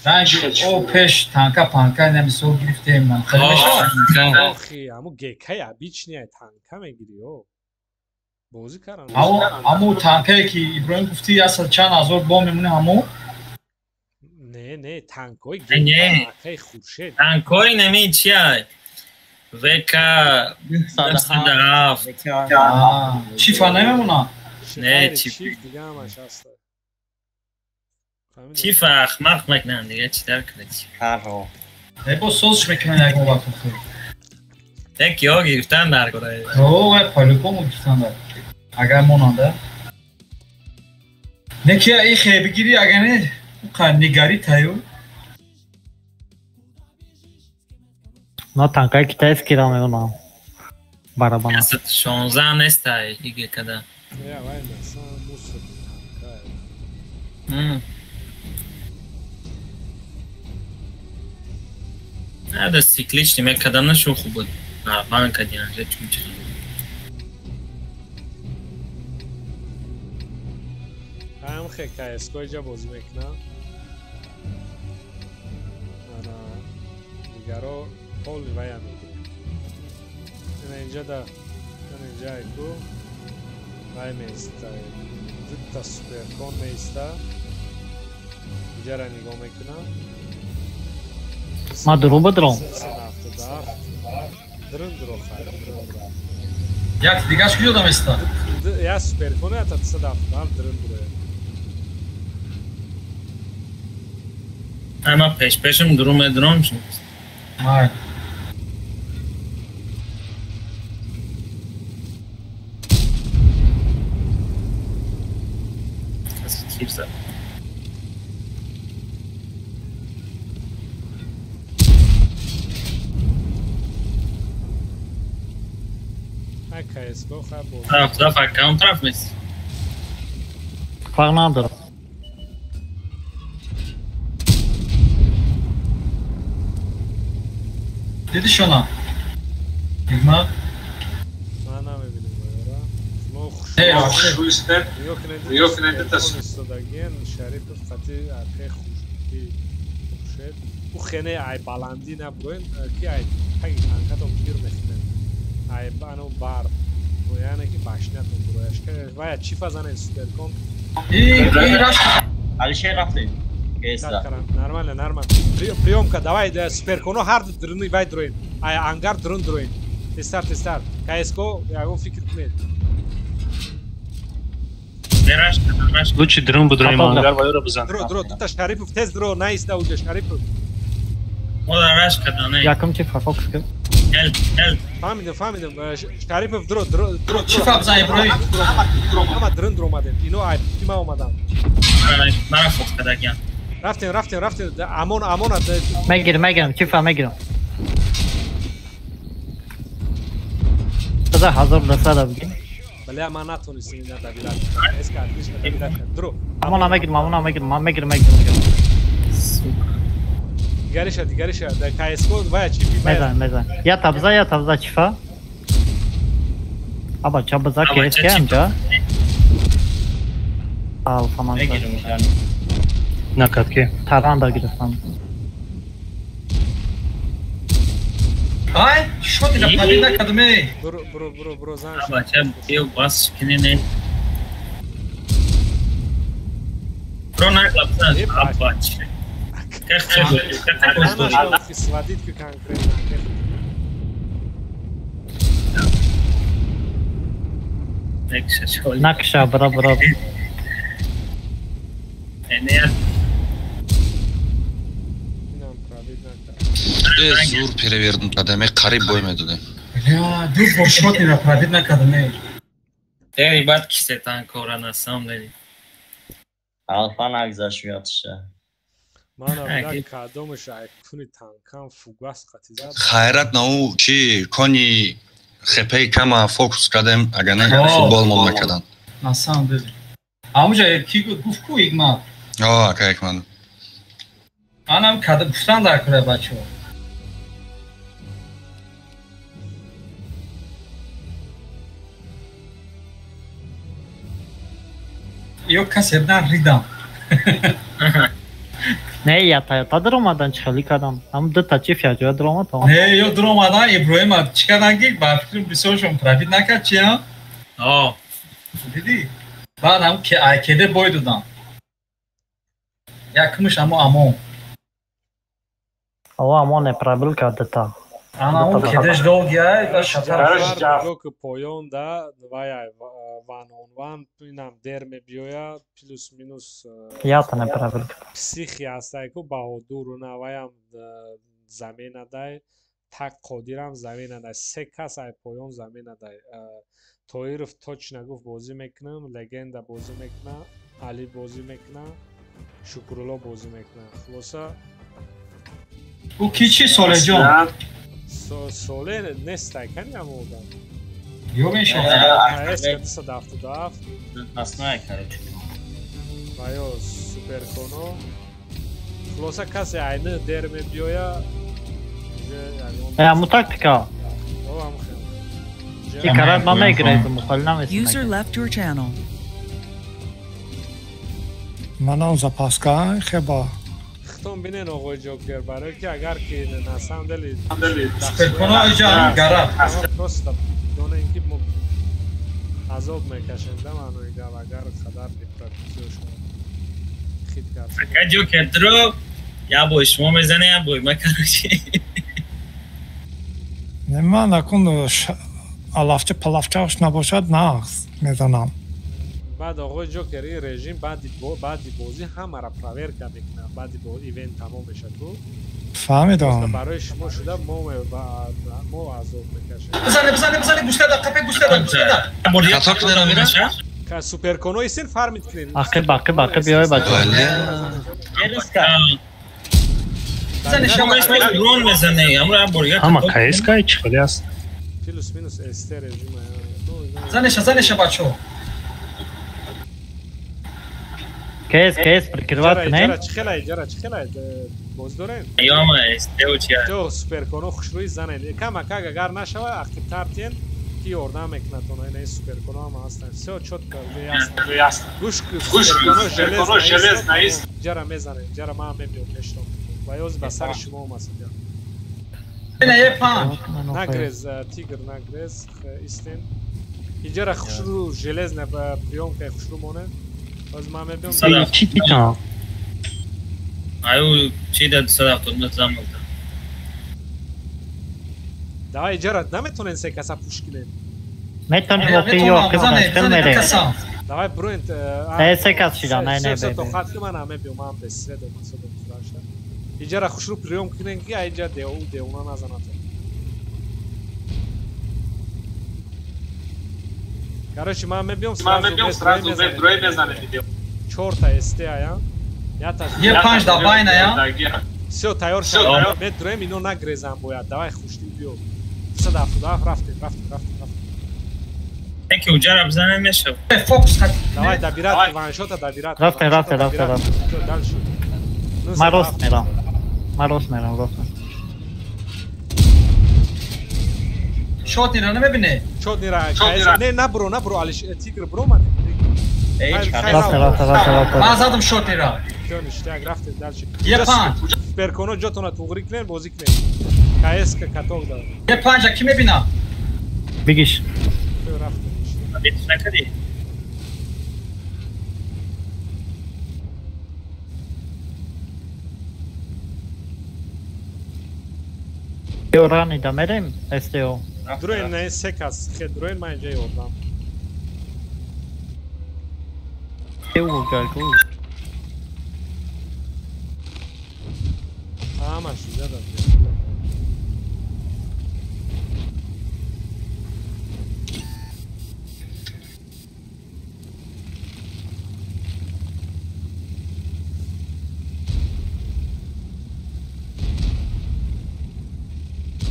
Ранги о пеш танка панка ина мисол гирифтем, ман хеле мешавад. Охи, ҳамун гекаи обычный танка мегирӣ, о. Бозӣ каран. Ҳамун танкае ки Иброҳим гуфтӣ, 100 чанд ҳазор бо мемонӣ ҳамун? Не, не, танкҳои гекаи Хуршед. Танкҳои нами чия? ВК 907. Чифа намемонад? Не, чиф дига ҳамаш ҳаст. Чифа ахмақ мекунанд дига, чӣ дар кунад? Не, бо созш мекунанд ягон вақт охир. Так ё гирифтан дар кора. О, по-любому гирифтан дар. Агар монанда. Не ки ихе бигирӣ, агар не, уқа нигарӣ таю. На танкаи китайский ра мемонам. Барабан. 16 нестай иге када. Я вай насан мусор танкай. Надо цикличный, мекадам нашу хуб буд. Нормально кадиан, же чун чиз. Ҳам хе КСК ҷа бозӣ мекунам. Ана дигаро поли вая мегирем. Ина инҷа да, ина инҷа айку вай меиста. Дута суперкон меиста. Инҷара нигоҳ мекунам. Ма дуру бадром. Дрын дро хайр, дрын дро. Як дигаш куҷо да меиста? Я суперкон ята 377 дрын дро. Ама пеш пешам дуру медром. Май. Тир зад. Тараф тараф аккаунт тараф нест. Фарқ надорад. Диди шона? Нигма? Ман намебинам бояра. Шумо хуш Шарипов қати архе хуршед. Ӯ хене ай баландӣ набуроен, ки ай таги танкатон тир мехӯрен. Ай ану бар. Яъне ки башнятон бурояш. Вая чӣ фазане суперкон? Алишер рафтем. Нормально, нормально. Приёмка, давай суперконо ҳар ду дурни вай дуроем. Ай ангар дурун дуроем. Тестар, тестар. КСК ягон фикр кунед. Лучше дурун будроем, ангар вайро бизан. Дро, дро, дута Шарипов тез дро, наиста уҷа Шарипов. Ода раш кардане. Якум чи фокус кун. Эл, эл. Фаҳмидам, фаҳмидам. Шарипов дро, дро, дро. Чӣ фаб зан Иброҳим? Ҳама дурун дро омадем. Ино ай тима омадам. Мара фокус кардагиам. Рафтем, рафтем, рафтем. Амон, амон. Мегирам, мегирам, чифа мегирам. Биза 1200 бигир. Бале, ман натонистам ина добират. Эска отлично добират. Дро. Амон мегирам, амон мегирам, ман мегирам, мегирам, мегирам. Дигариша, дигариша. Да КСК вая чифи. Мезан, мезан. Я табза, я табза чифа. Аба чабза КСК амҷа. Алфа ман. Накард ки. Таранда гирифтам. Ай, шо дига пабид накардам эй. Бро, бро, бро, бро, зан. Бача, биё бас кине не. Бро наклапсан, абач. Сводит ки конкретно. Накша, бро, бро. Зур перевернут кардам, қариб бой медодем. Ду бор шот ира пробит накардам. Дери бад кисе танкора на самом деле. Алфа нагзашт ётша. Ман абда кадомаш айкуни танкам фугас қати зад. Хайрат на ӯ чи кони хепей кама фокус кардем, агар не футбол мон мекардам. На самом деле. Амуҷа ки гуфт ку Игмат? О, ака Игмат. Анам када гуфтан дар кура бачаҳо. Ё касе дан ридам. Не, я та даромадан чӣ хелӣ кардам. Ҳам ду та чиф якҷоя даромад. Не, ё даромадан Иброҳима чӣ кардан ки ба фикрам бисёршон профит накард чи ҳам? О. Дидӣ? Баъд ҳам ки айкеде бой додам. Якумш амо амон. О, амон не пробил кард та. Ана он кедеш долгия, да шатар. Ки поён да вай ван он ван инам дер мебиёя плюс минус. Ята не пробил. Психи ҳастай ку Баҳодуру на ваям замена дай, так Қодирам замена дай, се кас ай поён замена дай. Тоиров точно гуфт бозӣ мекунам, легенда бозӣ мекуна, Али бозӣ мекуна, Шукрулло бозӣ мекуна. Хулоса ӯ ки чи Солеҷон? Соле нестай кани ам одам. Ё мешавад. АС 277. Насное, короче. Ва ё суперконо. Хулоса касе айни дер мебиёя. Аму тактика. О, аму хел. Ки карат ма мегирезм, мухали намесем. User left your channel. Манам запаска хеба. Хитон бинен оғои Ҷокер, барои ки агар ки на самом деле суперконо иҷа гара. Просто донем ки мо азоб мекашем да маънои гап, агар қадар непрофессио шумо хит кард. Ака Ҷокер дро я бой шумо мезане, я бой ма, короче. Не, ман акун алафча палафчааш набошад нағз мезанам. Баъд оғои Ҷокер ин режим баъди бозӣ ҳамаро проверка мекунад, баъди ивент тамом мешад ку. Фаҳмидам. Барои шумо шуда мо азоб мекашем. Бизане, бизане, бизане, гӯштада, қапе гӯштада, гӯштада. Хато кунед амира? Суперконо истин фармид кунед. Ақиб, ақиб, ақиб биёй бача. Дрон мезане, амра борга. Ҳама КСК чӣ хеле аст? Плюс минус СТ режим. Занеша, занеша бачо. КС, КС прикрывать кунем. Ҷара чӣ хелай, ҷара чӣ хелай боз дорем? Ёма СТ чия. Ҷо суперконо хушрӯи занен. Камак агар нашава ақибтар тиен ки ёрдам мекунад оно ина суперконо ҳама ҳастанд. Всё чётко ясно. Гӯш суперконо железно ист. Ҷара мезанем, ҷара ман мебиём пештон. Ва ёз ба сари шумо омад. Ина е панҷ. Нагрез, тигр нагрез, истен. Иҷара хушрӯ железно ба приёмка хушрӯ монед. Боз ман мебиём. Чӣ титан? Аю чи да 279 замалта. Давай иҷара наметонен се каса пуш кунем. Метонем оқи ё ақиб хел мерем. Давай бруен. Не се кас шида, не не бе. То хат ки ман мебиём, ман без сведом асодом фраша. Иҷара хушрӯ приём кунем ки аиҷа деу деуна назанад. Короче, ман мебиём сразу рӯй мезанем. Чорта СТ ая. Ята. Е панҷ да байна я. Всё, тайёр шуд. Медроем ино нагрезам бояд. Давай хуштил биё. 277 рафтем, рафтем, рафтем, рафтем. Ки уҷара бизанем мешав. Фокус хат. Давай добират, ваншота добират. Рафтем, рафтем, рафтем, рафтем. Дальше. Ман рост мерам. Ман рост мерам, рост мерам. Шотнира намебине? Шотнира, не, набро, набро, Алиш, тигр бромад. Рафтем, рафтем, рафтем, рафтем. Ман задам шотнира. Ништяк, рафтем дальше. Е панҷ. Суперконо ҷотона туғрӣ кунен, бозӣ кунен. КС каток да. Е панҷа ки мебинам? Бигиш. Рафтем. Накардӣ? Ё рани да мерем СТО. Дроен не се кас, хе дроен ман инҷа ёрдам. Ё гай гу. Ҳамаш задам.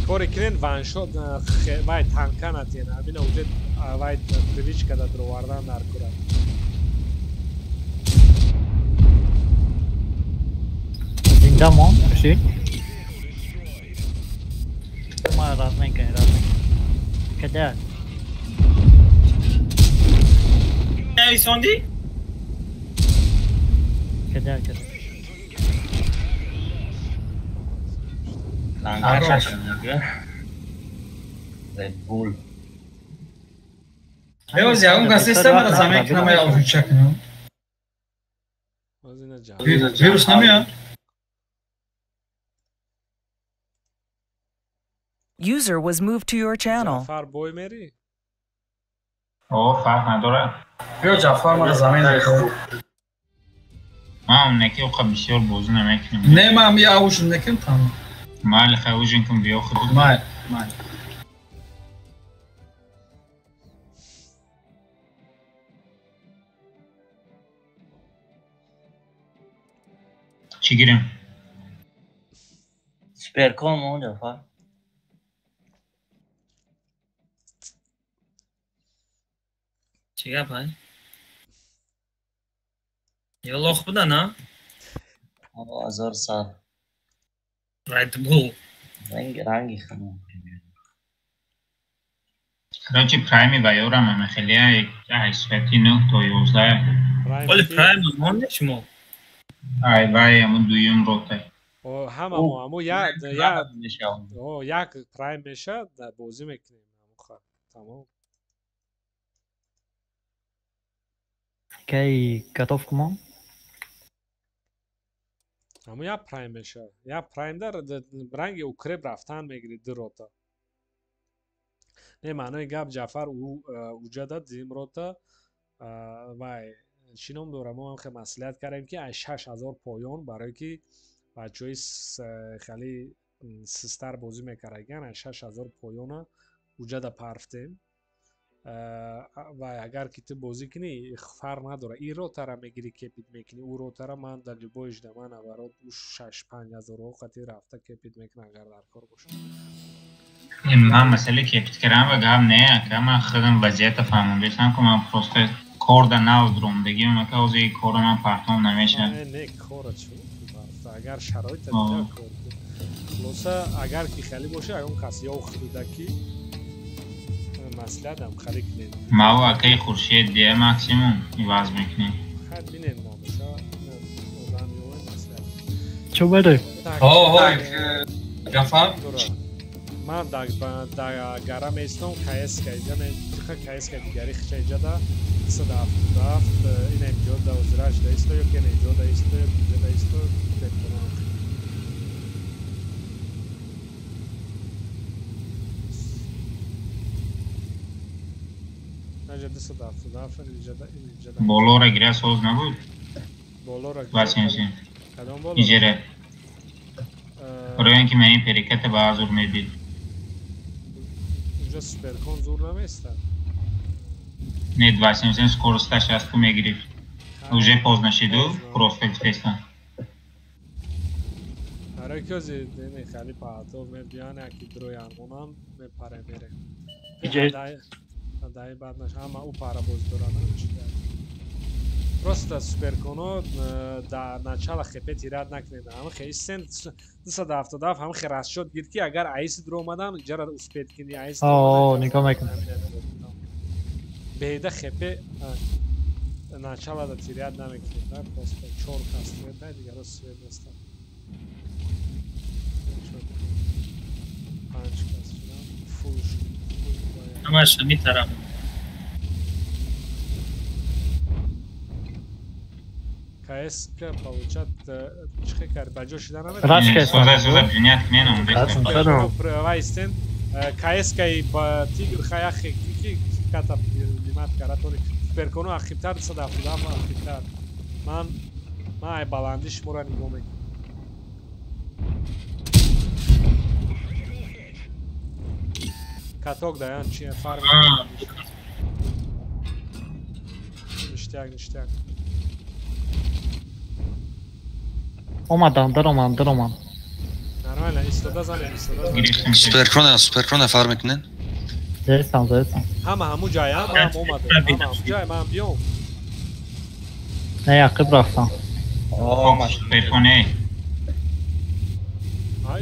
Кори кунен ваншот вай танка натен. Ҳамина уже вай привычка да дровардан дар кора. Зинда мон, ши? Ма размен кунем, размен. Када? Нависонди? Када, када. Red Bull. Левози, ягон кас неста мара замин кунам я ужинча кунам. Вирус намеяд? User was moved to your channel. Ҷафар бой мери? О, фарқ надорад. Биё Ҷафар мара замин кун. Ман неки оқа бисёр бозӣ намекунам. Не, ман я ужин мекунам там. Майли, хай ужин кун, биё худ. Майли, майли. Чӣ гирем? Суперкон мон Ҷафар. Чӣ гап ай? Ё лох буда, на? 1100. Red Bull. Ранги ханам. Короче, прайми ва ёрам ама хеле ай соати 9 то 11. Оли прайм монде шумо? Ай вай аму дуюм рота. О, ҳама мо аму я я о як прайм меша бозӣ мекунем аму тамом. Кай готов кумон? Аму я прайм меша. Я прайм дар ранги укреп рафтан мегири ду рота. Не, маънои гап Ҷафар уҷада дим рота вай чӣ ном дора? Мо ҳам хеле маслиҳат кардем ки аз 6000 поён барое ки бачаҳои хеле систар бозӣ мекардагиан аз 6000 поёна уҷада парфтем. Ва агар ки ту бозӣ кунӣ фарқ надора. Ин ротара мегирӣ кепит мекунӣ, ӯ ротара ман дар любой жда ман наоборот 6-5 ҳазор қати рафта кепит мекунам агар дар кор бошад. Ман масъалаи кепит кардан ва гап не, ака ман худам вазъията фаҳмондесам ки ман просто кор да нав дуромдагиам, ака ҳозир кора ман партом намешавад. Не, кора чӣ? Агар шароита дида кор кун. Хулоса агар ки хеле боша, ягон кас ё худуда ки маслиҳатам хеле кунед. Мав акаи Хуршед дия максимум иваз мекунем. Хай бинем набоша, одам ёве маслиҳат. Чо баре? Ҳо, ҳо, Ҷафар. Ман дар гара меистом, КСК иҷа тиха КСК дигари хича иҷа да 277 ина инҷо да озираш да исто ё ки инҷо да исто ё инҷо да исто бетонам. Наҷа 277 инҷа да инҷа да. Болора гира соз набуд? Болора. Васенси. Кадом боло? Иҷера. Барои ин ки ман ин переката ба азур мебид. Инҷа суперкон зур намеистад. Не, 277 скоросташ аз ту мегирифт. Уже поздно шиду, просто гуфтестам. Барои ки ози не хеле паҳатов мебиён, яки дрои армонам мепаре мере. Даи бад наша, ҳама ӯ пара боз доранд. Просто суперконо дар начала хепе тират накунед. Ҳама хе истен 277 ҳама хе расчёт гирд ки агар аиси дур омадан ҷара успеть кини аиси. О, нигоҳ мекунам. Беҳида хепе начала да тирят намекунед, да? Просто чор кас свет да, дигаро свет нестанд. Панҷ кас шудам, фул шуд. Ҳамаш ҳамин тараф. КСК получат чихе кард ба ҷо шида Рашка. Соза, соза, принять кненом. Вайстен КСК-и ба Тигр хаяхе ки ката лимат каратори суперкону ақибтар 277 ақибтар. Ман ай баландӣ шуморо нигоҳ мекунам. Каток даян чи фарқ ништяк, ништяк. Омадам, даромадам, даромадам. Нормально. Нормально, истода занем, истода занем. Суперкрона, суперкрона фар мекунен? Зестам, зестам. Ҳама ҳаму ҷая, ман омадам. Ҳама ҳаму ҷая, ман биём. Не, ақиб рафтам. Суперконе.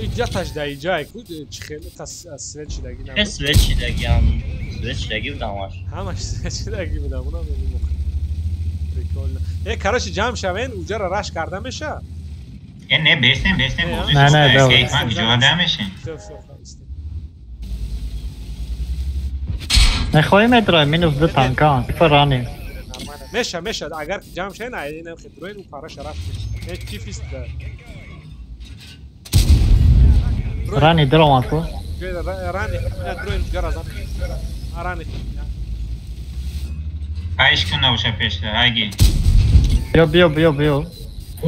Иҷа таш да иҷа, ку чи хеле та свет шидаги набуд. Э, свет шидаги ам, свет шидаги будам аш. Ҳамаш свет шидаги будам, унам мегум. Прикольно. Э, короче, ҷамъ шавен, уҷара раш карда меша? Э, не, бестем, бестем, бозӣ. Не, не, да. Ҷода мешем. Нехоҳем медроем, минус ду танкан, фаранем. Меша, меша, агар ҷамъ шавен, айнам хедроен, у параша рафт. Э, кифист да. Рани даромад ку? Рани, дроен уҷара зан. Рани. Айш кун набоша пешта, айги. Биё, биё, биё, биё.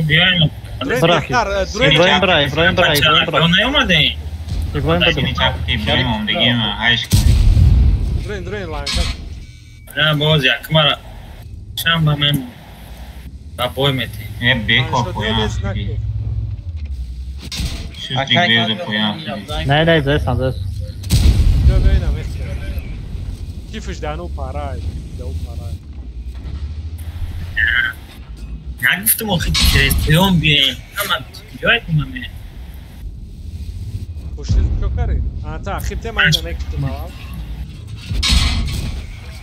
Биёем. Иброҳим бирай, Иброҳим бирай, Иброҳим бирай. Наёмадем. Иброҳим бирай. Иброҳим омдагима, айш кун. Дроен, дроен ланка. На, боз якмара. Шам ба мен ба бой мети. Э, бекор поян. Шустик беза поян. Не, не, зестам, зестам. Биё, биё, инам эхтиёр. Кифиш дану парай, дану парай. Нагуфтам охи крестоён биёем. Ҳама ҷое кунаме. Пушти чо кари? А, та, хибте ман ина мекитум аввал.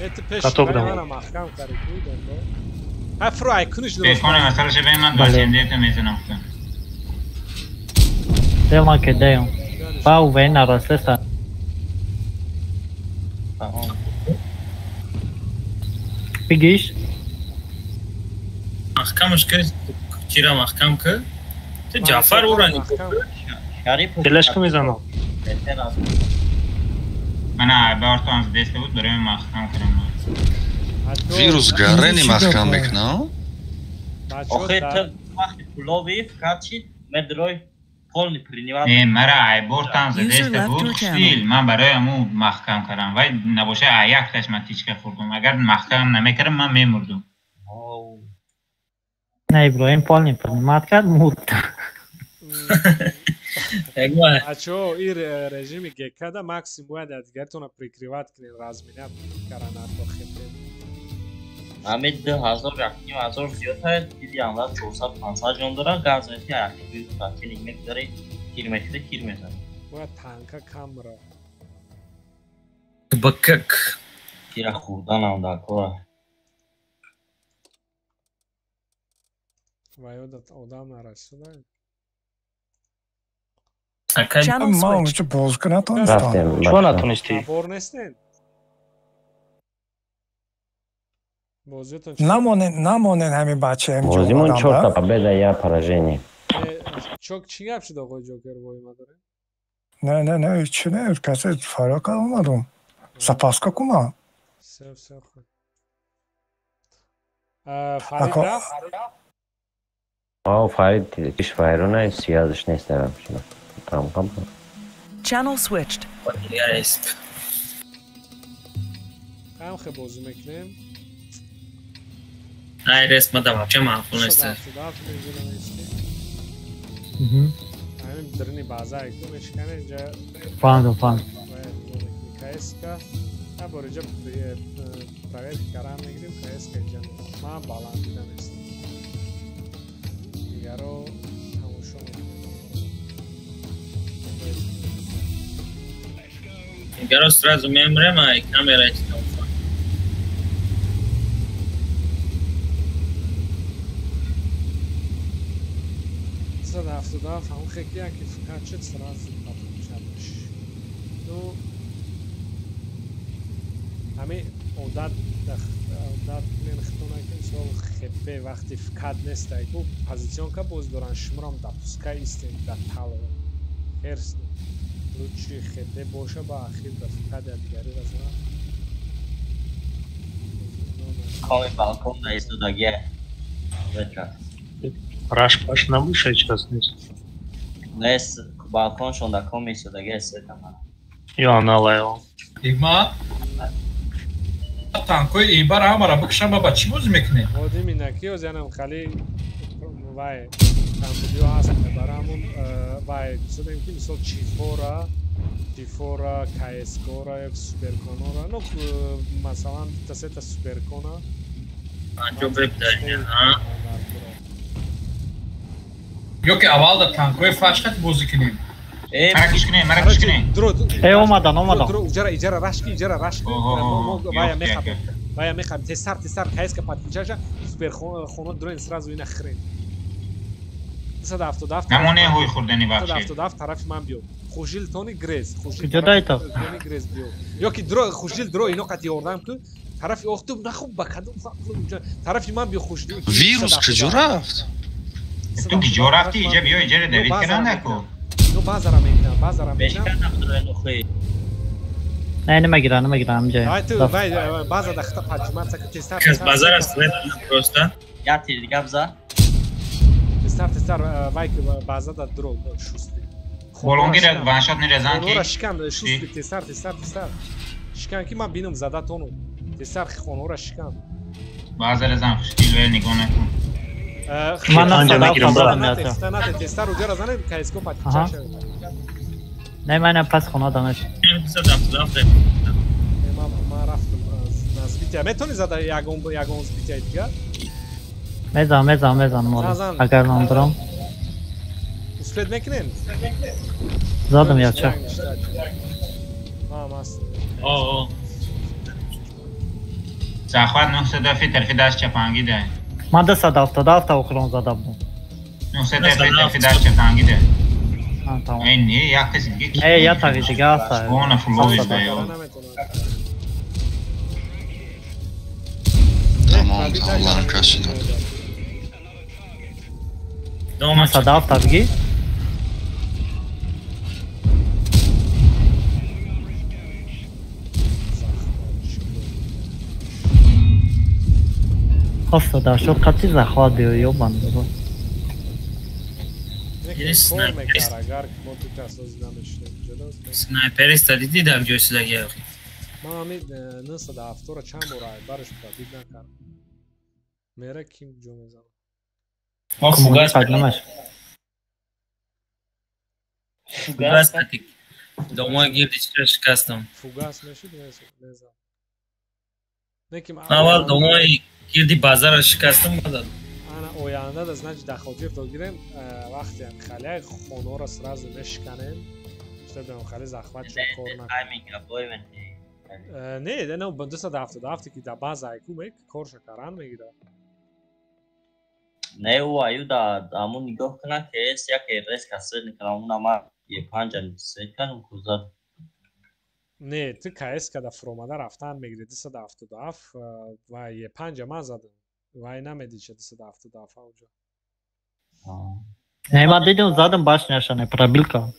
Эти пеш мана маҳкам кари ку донда. Ҳа фру ай куниш дуруст. Беконе масалаша бе ман дошендета мезанам. Дема ки деем. Ба уве нарасеса. Бигиш? Маҳкамаш ки чира маҳкам ки ту Ҷаъфар ура нигоҳ Телешка мезанам. Мана бартон деста буд барои маҳкам кардам. Вирус гарени маҳкам мекунад? Охир ту вақти пулови фикр медрой полный принимать. Не, мара айбортан задеста буд хушдил. Ман барои ҳаму маҳкам кардам. Вай набоша якташ ман тичка хӯрдум. Агар маҳкам намекардам ман мемурдум. Не, Иброҳим полный принимать кард, мурд. Ачо, ир режими ГК-да максимум бояд дигартона прикрывать кунем, разменят каранато хепе. Ами 2000, 1500 зиёд ҳаст, диди амла 400-500 ҷон дора, газ мети ахи противник мегузари, тир мехӯри, тир мезанӣ. Бояд танка камра. Бакак. Тира хӯрданам дар кора. Ва ёдат одам нарасида. Ман онҷо бозӣ натонистам. Чиро натонистӣ? Бор нестен? Бозиятон намонен, намонен ҳамин бача ҳаминҷо. Бозимон чорта победа, я поражение. Чок чӣ гап шуд оқои Ҷокер бо има дорем? Не, не, не, чӣ не, касе фарёд кард омадум. Запаска кунам. Всё, всё. Фарид рафт? О, Фарид иш вайрона связыш нест вообще. Там там. Channel switched. Кам хе бозӣ мекунем? Ай рест мада вообще маъқул нест. Ҳамин дрини база ку мешкане инҷа. Фаҳмидам, фаҳмидам. КСК я бор инҷа проверка карам мегирим КСК инҷа. Ман баланд дида нестам. Дигаро тамошо мекунем. Дигаро сразу мемрем, ай камера тамошо. Сад ҳафтоду ҳафт ҳамон хекия ки фикр шуд сразу подключать. Ну ҳамин одат одат мен хитона ки мисол хепе вақти фикат нестай ку позиционка боз доран шуморам допуска истем дар тал херс лучше хепе боша ба ахир ба фикат дигари разана. Коми балкон на истодагия. Раш паш набуша час нест. Нест балкон шонда коми истодагия сетама. Ё налаё. Има танкои ибар ҳамара бикшам ба чӣ бозӣ мекунем? Одими наки озянам хали вай Камбудиё ҳаст, барои ҳамун вай гуфтем ки мисол чифора, чифора, КСКора, суперконора, ну масалан дута сета суперкона. Анҷо бебдарин, ҳа? Ё ки аввал дар танкҳои фашқат бозӣ кунем. Мара киш кунем, мара киш кунем. Э, омадан, омадан. Иҷара рашки, иҷара рашки. Вая мехабем. Вая мехабем. Тезтар, тезтар КСК подключаша, суперхона дроин сразу ина хрен. 277. Намоне ҳои хӯрдани вообще. 277 тарафи ман биё. Хушил тони грез, хушил. Куҷо дайто? Тони грез биё. Ё ки дро хушил дро ино қати ёрдам ку. Тарафи охтуб нахуб ба кадом тарафи ман биё хушил. Вирус куҷо рафт? Ту куҷо рафтӣ? Иҷа биё, иҷара давид кардан наку. Ну базара мекунам, базара мекунам. Не, намегирам, намегирам ҷа. Ай ту вай база да хата паҷмат ка тестар. Кас базара свет просто. Я тир гап за. Тестар, тестар вай база да дро шусти. Болонгира ваншот нерезан ки. Хонора шикан шусти тестар, тестар, тестар. Шикан ки ман бинам зада тону. Тестар хонора шикан. База резан хушкил вел нигоҳ накун. Ман насадам задам ята. Тестар уҷара занед КСК подключа шавед. Не, ман пас хона данаш. Ман рафтам назбития. Метавонӣ зада ягон ягон збития дигар? Мезанам, мезанам, мезанам. Агар намдорам. Успед мекунем? Задам яча. Мам аст. О, о. Захват 907 тарафи даст чапанги да. Ман 277 охирон зада будам. 907 тарафи даст чапанги да. Тамом. Э, не, як каси дига. Э, як таги дига аст. Она фуловиш да ё. Тамом, тамом, кашидам. 907 бигӣ? Хоста шуд қати захват биё ё бандо. Снайпериста дидӣ дар ҷои сидаги охи? Ман ҳамин 907-ро чанд бор барш пробид накардам. Мера ким ҷо мезанам? Мо фугас намаш. Фугас кати. Домой гирди чиро шикастам. Фугас мешуд мезанам. Аввал домой гирди базарро шикастам баъд. Ана оянда да значит дар хотир то гирем вақте ҳам халия хонаро сразу мешиканем. Чтобы хали захват шуд кор накунем. Не, не, 277 ки дар база айку мек корша каран мегирад. Не, ӯ аю да ҳамун нигоҳ кунад ки эс як РС каср мекунам, он ама Е5 се кардам кузад. Не, ту КС када фуромада рафтан мегири 277 ва Е5 ман задам. Вай намедиша 277 ауҷо. Не, ман дидам задам башняша не пробилка.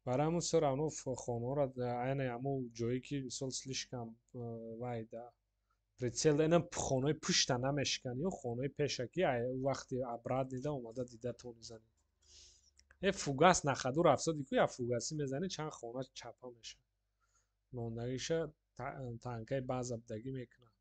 Барои ҳамун всё равно хонаро айна ҳамун ҷое ки мисол слишком вай да прицел инам хонаи пушта намешикани ё хонаи пеша ки вақти обратно да омада дида то мезанӣ. Э фугас нахаду рафсоди ку я фугасӣ мезанӣ чанд хона чапа мешавад. Мондагиша танкаи баъза будагӣ мекунад.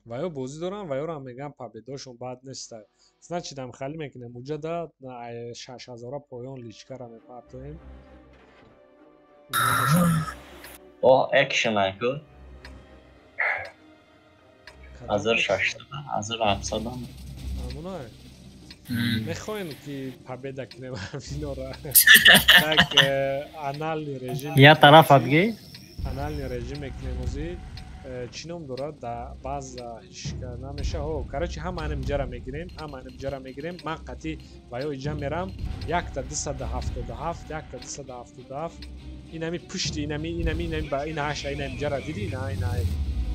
Ва ё бозӣ дорам, ва ёрам мегӯям победошон бад неста. Значит, ам хали мекунем. Уҷа да 6000 поён личкара мепартоем. О, экшен айку. 1600, 1700. Амунай. Мехоҳем ки победа кунем ҳаминора. Так анальный режим. Я тараф адги? Анальный режим мекунем озӣ. Чӣ ном дорад? Да баъза ҳишка намеша. Ҳо, короче, ҳама анам ҷара мегирем, ҳама анам ҷара мегирем. Ман қатӣ ва ё иҷа мерам. Якта 277, якта 277. Инами пушти, инами, инами, инами ба ина ҳаша, инами ҷара дидӣ? Ина, ина,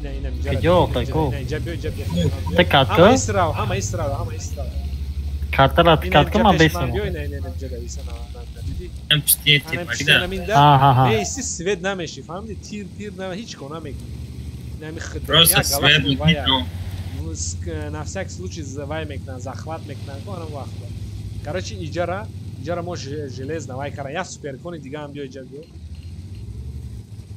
ина, инами ҷара. Куҷо, тако? Ина иҷа биё, иҷа биё. Та катка? Ҳама исрав, ҳама исрав, ҳама исрав. Катара катка ман бесам. Биё, ина, ина, инами ҷара иса, на, на, дидӣ? Ам пушти тепарида. Аҳа. Не, иси свет намеши, фаҳмидӣ? Тир, тир, на, ҳеҷ кор намекунӣ. Просто свет мекунам. На всякий случай вай мекунан, захват мекунан, ку анам вақт. Короче, иҷара, иҷара мо железно вай кара. Я суперкони дига ҳам биё иҷа биё.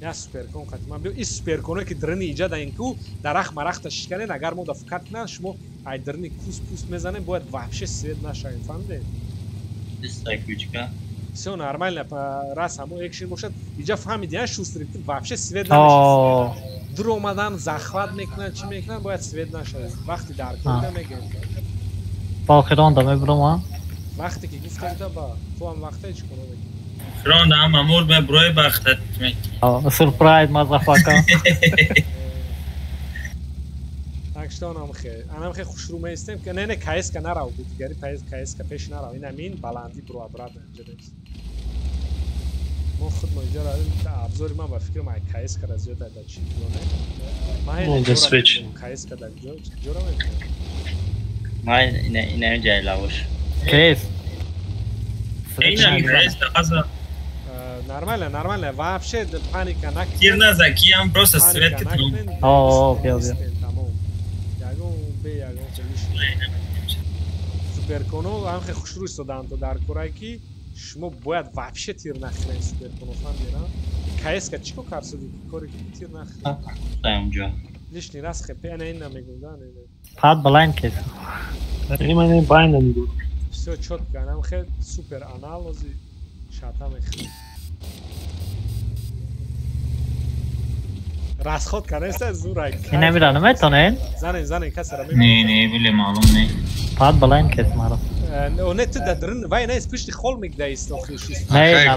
Я суперкон қати ман биё. Ин суперконое ки дрини иҷа да ин ку дарахт марахта шиканен, агар мо да фукат кунан, шумо ай дрини кус пуст мезанем, бояд вообще свет нашавем, фаҳмидед? Всё нормально, раз ҳамо экшен бошад, иҷа фаҳмиди, я шустрик вообще свет намешавад. Дур омадан захват мекунанд, чӣ мекунанд, бояд свет нашавад. Вақти дар кор мегӯем. Ба охирон да мебурам, а? Вақте ки гуфтем та ба ту ҳам вақте чӣ кор мекунӣ? Охирон да ҳам амур мебурои бахтат мекунӣ. Сюрприз, мазафака. Так что анам хе хушрӯ меистем, ки не каеска нарав, дигари каеска пеш нарав. Ин амин баландӣ бро обратно инҷа нест. Мо худ мо инҷа абзори ман ба фикрам ай каеска ра зиёд ай да чӣ не? Ман каеска да ҷора мекунам. Ман ина ҷай лавош. Каес. Ина каес таза. Нормально, нормально. Вообще паника накунед. Тир назакиам просто свет ки. О, биё. Суперконо ҳам хе хушрӯ истодаанд то дар корае ки шумо бояд вообще тир нахӯред суперконо, фаҳмидед? Каеска чӣ кор кард суди коре ки тир нахӯред? Онҷо. Лишний раз хепе ана ин намегӯм, да? Пад блайн кес. Ин байн намегӯм. Всё чётко, анам хе супер аналози шата мехӯред. Расход кардаеста зурак. Ин амира наметонед? Занен, занен касера мебинед. Не, не, биле маълум не. Пад блайн кес маро. Не, ту дар дрин вай не пушти хол мегдаист охиршист. Не,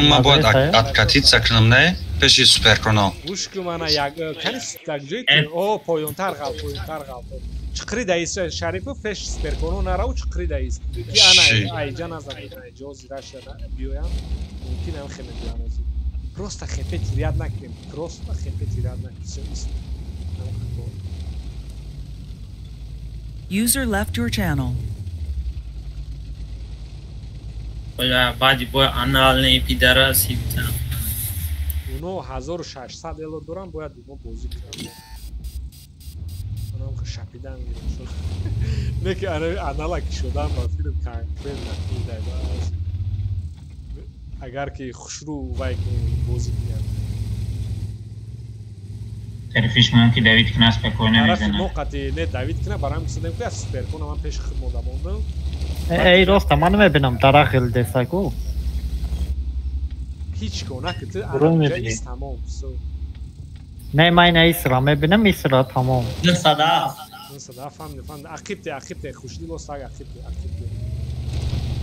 ман бояд откатиться кунам, не? Пеши суперконо. Гӯш кун мана як кани як ҷой ки о поёнтар ғал, поёнтар ғал. Чиқри даист Шарипов пеш суперконо нарав, чиқри даист. Ки ана айҷа назан, айҷо зираша биёям. Мумкин ам хеле биёям. Просто хепе тиряд накунем, просто хепе тиряд накунем. Всё ист. User left your channel. Бля, баъди бой анални пидораси битам. Уно 1600 эло дорам, бояд мо бозӣ кунам. Онам шапидан гирем шуд. Не ки анала ки шудан ба филм конкретно дай. Агар ки хушрӯ вай бозӣ кунам. Тарифиш мон ки Давид кина спокойно мезанад. Мо қати не Давид кина барам гуфтем ки аз суперкона ман пеши худ мода мондам. Эй, роста ман намебинам дарахил десаку. Ҳеч ко наки ту анҷа ист тамом. Не, ман ина исра мебинам, исра тамом. 907. 907 фаҳмидам, фаҳмидам. Ақибте, ақибте, хушдил остаг ақибте, ақибте.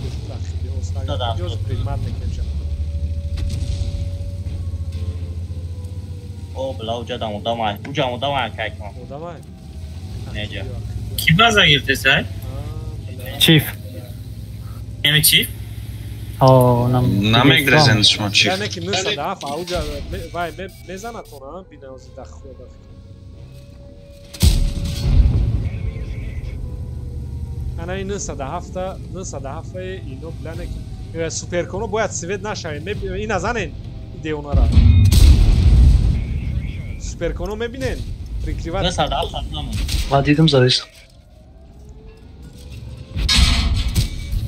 Хушдил ақибте остаг. Ҷоз пригмат мекунем шава. О, бла, уҷа дам одамай. Уҷа одамай кайкам. Одамай? Неҷа. Ки база гирифтесай? Чиф. Яъне чиф? О, нам намегрезен шумо чиф. Яъне ки 907 ауҷа вай мезанад тона, бинаози да худа. Ана ин 907, 907 ино плане ки суперконо бояд свет нашавем. Ина занен деонара. Суперконо мебинен? Прикриват. 907 Ман дидам задист.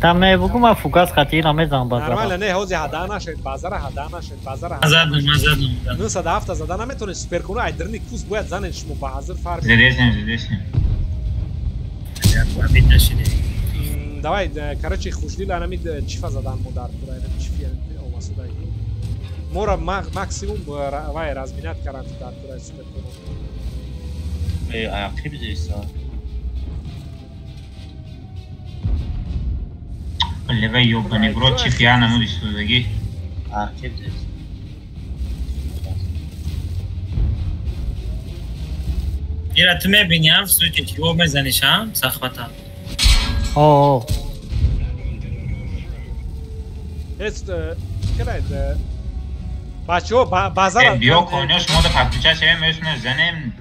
Там не бугу ма фугас хати намезанам базара. Нормально, не, ҳози ҳада нашед, базара ҳада нашед, базара. Задам, задам. 907 зада наметонед, суперконо ай дрни кус бояд занен шумо ба ҳазир фарқ. Задесем, задесем. Давай, короче, хушдил анами чифа задан мо дар кура, анами чифи омасуда. Мора максимум вай разминат каранд дар кура суперконо. Эй, ақиб зиса. Лева ёбаный в рот, чиф я намуди судаги. Ақиб зиса. Ира ту мебини ҳам случай чиво мезаниш ҳам сахвата. О. Эс кирайд бачаҳо базара биё коино шумо да подключать шавем мешуна занем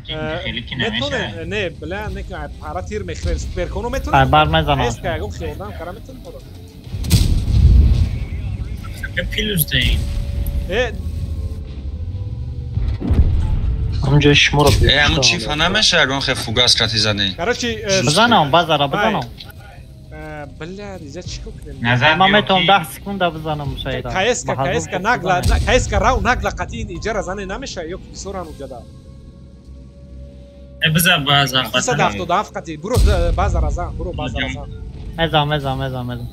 хеле ки намешавад. Не, бля, не пара тир мехӯрем суперконо метонем. Бар мезанам. Эс ка ягон хиёрдам кара метонем. Плюс даин. Э ҳамҷои шуморо ҳамун чифа намеша ягон хе фугас кати задем. Короче, бизанам базара бизанам. Бля, иҷа чӣ кор кунем? Ман метавонам 10 секунда бизанам шайда. КСК, КСК нагла, КСК рав нагла қатъи ин иҷара зане намеша ё ки бисёран уҷада. Биза база. 277 қатъи. Буро база разан, буро база разан. Мезам, мезам, мезам, мезам.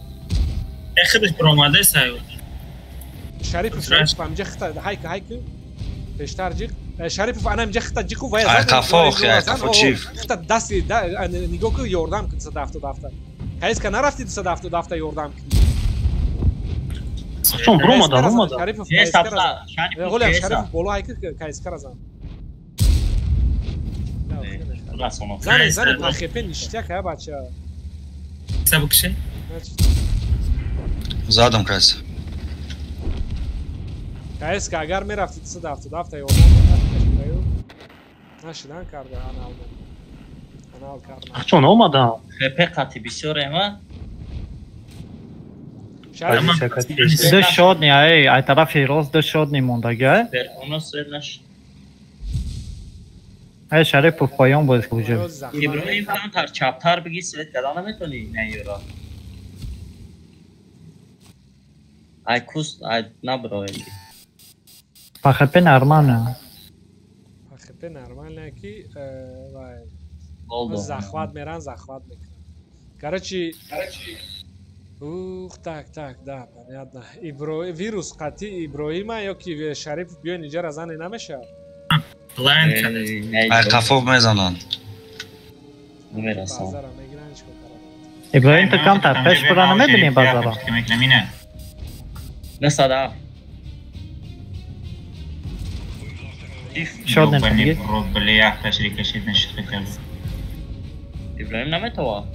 Худаш баромада сай. Шарипов, Шарипов амҷа хита ҳайка ҳайка. Пештар ҷиқ. Шарипов ана амҷа хита ҷиқу вай Ай қафо, охи, ай қафо чиф. Хита дасти нигоҳ ку ёрдам кун 277. КСК нарафти 277 ёрдам кунӣ. Чун баромада, баромада. Шарипов КСК разан. Ғулям Шарипов боло ҳайка КСК разан. Зане, зане ПХП ништяк ҳа бача. Сабукше? Задам кас. КСК агар мерафти 277 ёрдам нашидан карда анал. Анал карда. Чун омадам. ХП қати бисёр ема. Ду шодни, ай, ай тарафи рост ду шодни мондаги, ай? Ай Шарипов поён боз куҷо. Иброҳим камтар чаптар биги свет када наметони наёра. Ай куст, ай набро. ПХП нормально. ПХП нормально ки вай. Захват меран, захват мекунан. Короче, ух, так, так, да, понятно. Вирус қатъи Иброҳима ё ки Шарипов биён иҷара зане намешавад? Ай қафо мезананд. Намерасам. Иброҳим ту камтар пеш бура намебинӣ базара? Насада. Шод намегӣ? Бля, як ташри кашид нашид хотя бы. Иброҳим наметава?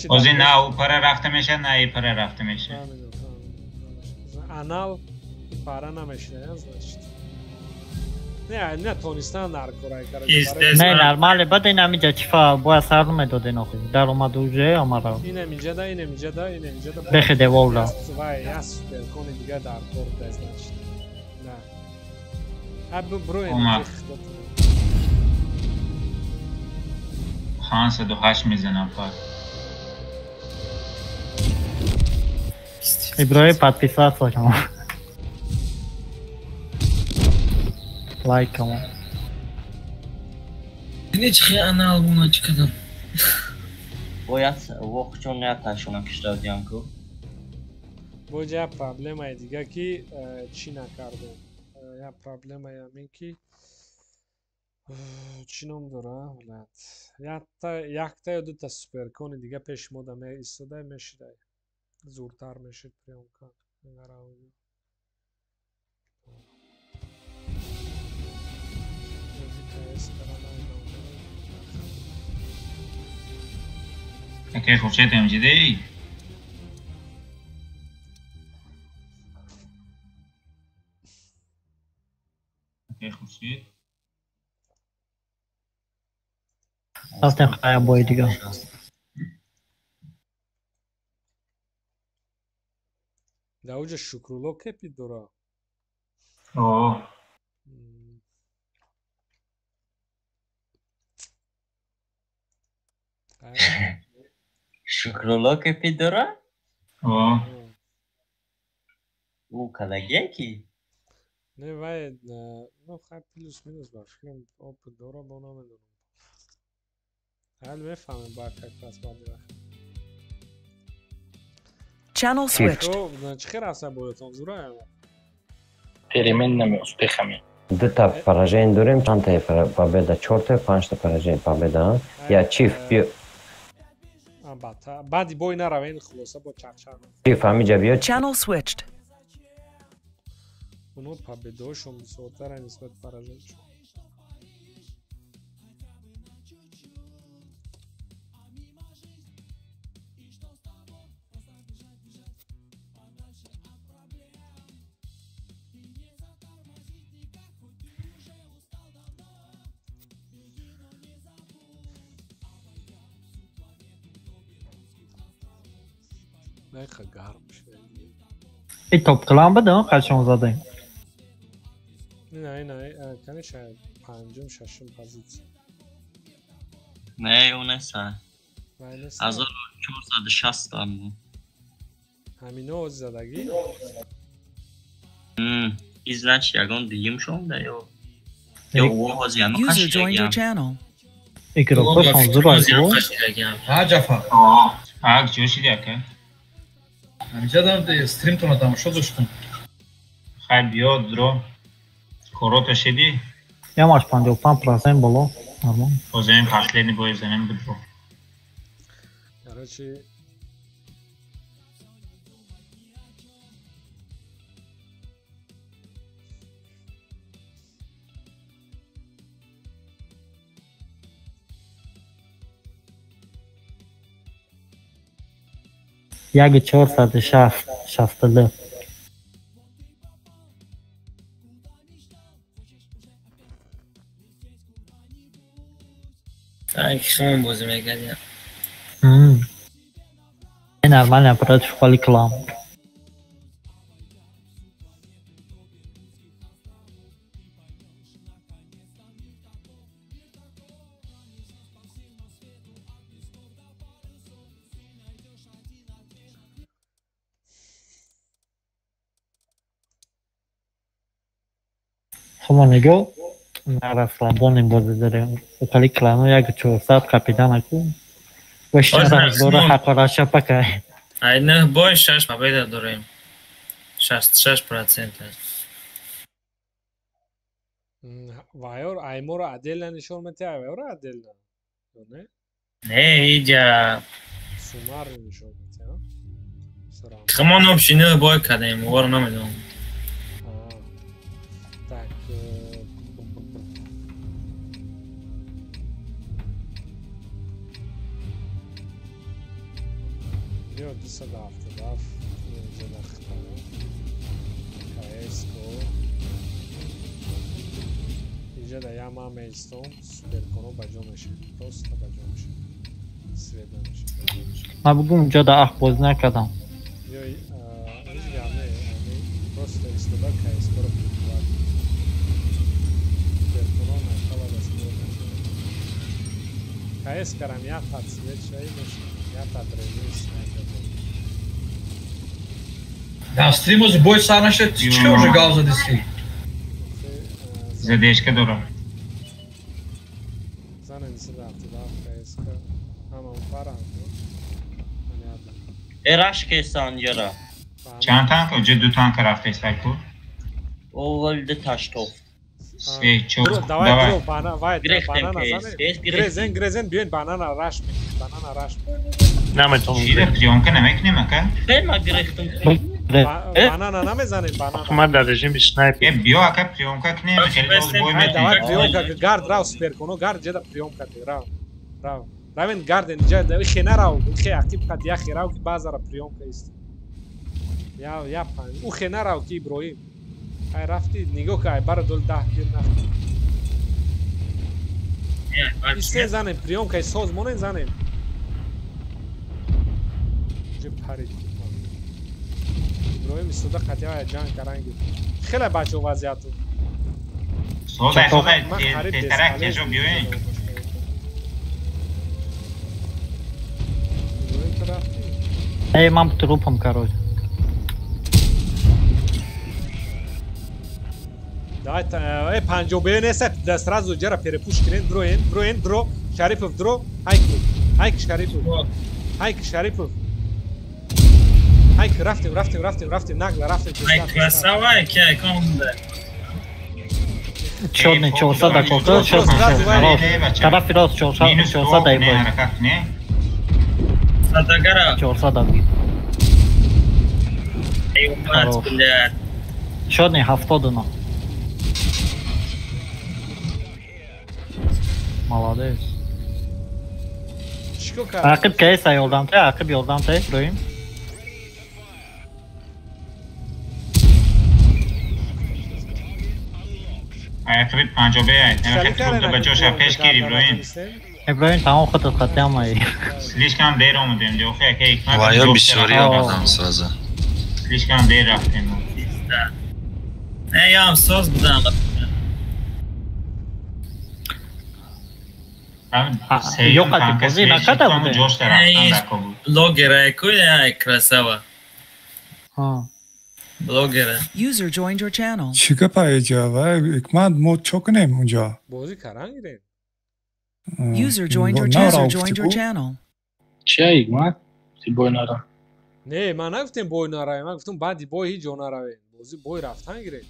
Ози на ӯ пара рафта меша, на и пара рафта меша. Анал пара намешина, значит. Не, не тонистан наркорай, короче. Не, нормально, бад ин амиҷа чифа бояд сар медоден охи. Даромад уже омара. Ин амиҷа да, ин амиҷа да, ин амиҷа да. Бехе деволда. Вай, я суперкони дига дар кор да, значит. Да. Аб бро ин. 508 мезанам пар. Иброҳим подписаться кун. Лайк кун. Нечхи анал буна чикадам. Бояд вохчон наташона кишта ку. Боҷа проблемаи дига ки чӣ накардем. Я проблемаи ҳамин ки чӣ ном дора? Блядь. Якта ё дута суперкони дига пеши мо да меистода мешидай. Зуртар мешид приёмка. Окей, Хуршед МЖД. Окей, Хуршед. Рафтем хая бои дига. Дар оҷа Шукрулло кепид дора? О. Шукрулло кепид дора? О. Ӯ калагия ки? Не, вай, ну хай плюс минус ба фикрам опыт дора, бо намедонам. Ҳал мефаҳмем ба как раз баъди вақт. Channel switched. Чӣ хел рафта боятон зура? Переменными успехами. Дута поражение дорем, чандта победа, чорта, панҷта поражение победа. Я чиф биё. Баъди бой наравен, хулоса бо чақчақ. Чиф ҳамиҷа биё. Channel switched. Оно победошон бисёртара нисбат поражениешон. И топ клан буда, қашон задем. Не, Ина конечно панҷум шашум позитсия. Не, унеса. 1460 там. Ҳамино ози задагӣ? И значит ягон дигим шонда ё ё ози ҳама қашидагиам. Игрокҳо шонзур айку. Ҳа Ҷафар. Ҳа ҷо шиди ака? Ҳамиҷа дам стримтона тамошо доштум. Хай биё дро. Корота шиди? Ямаш 55% боло. Нормально. Озаем последний бой занем бидро. Короче як 460 62. Так, хун бозӣ мекардем. Нормально против холи клан. Ҳомо нигоҳ на расслабони бозӣ дорем. Охали клану як 400 капитанаку. Ваштара ҳақора шапакай. Ай нӯҳ бой шаш победа дорем. 66%. Вайор айморо отдельно нишон метиҳад, вайоро отдельно. Ё не? Не, иҷа суммарно нишон метиҳад. Хмон общий нӯҳ бой кардем, оро намедонам. Так. Биё 277 инҷа дахтаро. КСГО. Инҷа да я ман меистом, суперконо ба ҷо мешавад. Просто ба ҷо мешавад. Свет намешавад, ба ҷо мешавад. Ман бугум ҷо да ах бозӣ накардам. Ё ҳеҷ гап не, ами просто истода КСГО-ро прикуват. Суперконо нашава да свет нашава. КС карам як тат свет шаи мешавад. Як тат режими снайпер. Да, стрим ози бой сар нашед, чӣ уже гав задиси? Задержка дорам. Занен 277 КСК. Ама паранд. Понятно. Э раш кесан яра. Чанд танк? Оҷа ду танка рафтест ку? Овал ду таштофт. Се, чор. Давай, Давай. дро, бана, вай, Гирехтем банана кейс, зане. кейс гирехтем. Грезен, грезен, биёин банана раш мекунем, банана раш мекунем. Наметавонам. Чида приёмка намекунем ака? Хема гирехтем. Банана намезанем, банана. Ман дар режими снайпер. Э биё ака приёмка кунем, хеле боз бой Ай, давай метунем. приёмка, гард рав суперконо, гард ҷеда приёмка ти, рав. Рав. Равен гарден ҷа, ихе нарав, ихе ақиб қад яхе рав ки баъзара приёмка ист. Я, я пан. Ухе нарав ки Иброҳим. Ай рафти, нигоҳ ка, ай бара дол 10 гир нафти. Исте занем, приёмкаи соз монен занем. Ҷи парид. Иброҳим истода қатъия ҷанг каранги. Хеле бачо вазъияту. Созай, созай, Ман қариб тезтарак бесполезный тежо биёен. Иброҳим ту рафтӣ? Эй, ман трупом, короче. Давай, э, панҷобе нест, да сразу ҷара перепуш кунен, дроен, дроен, дро, Шарипов, дро, ҳайк, ҳайк, Шарипов, ҳайк, Шарипов. Ҳайк, рафтем, рафтем, рафтем, рафтем, нагла, рафтем. Ай красава, ки айкон да. Чёрный 400 да кока, Сразу, 400. Тарафи рост 400, Минус 400 дай не бой. ҳаракат кунем. Садагара. 400 да биг. Эй, мать, Хорош. блядь. Чёрный 79. Молодец. Чӣ кор кард? Ақиб кейса ёрдам те, ақиб ёрдам те, Иброҳим. Ай ақиби панҷобе ай. Хеле Намехе ба ҷоша пеш гир Иброҳим. Иброҳим тамом худат қатъиам ай. Слишком дер омадем, охе ака ҳикмат. Ва ё бисёри омадам сразу. Слишком дер рафтем. Не, я ҳам соз будам. Ё қати бозӣ накарда будем. Блогера куя красава. Блогера. User joined your channel. Чӣ гапа иҷа? Вай ҳикмат мо чо кунем унҷо? Бозӣ каран гирем. User joined your channel. Joined your channel. Чия ҳикмат? Ти бой нара. Не, ман нагуфтем бой наравем, ман гуфтам баъди бой ҳеҷ ҷо наравем. Бозӣ бой рафтан гирем.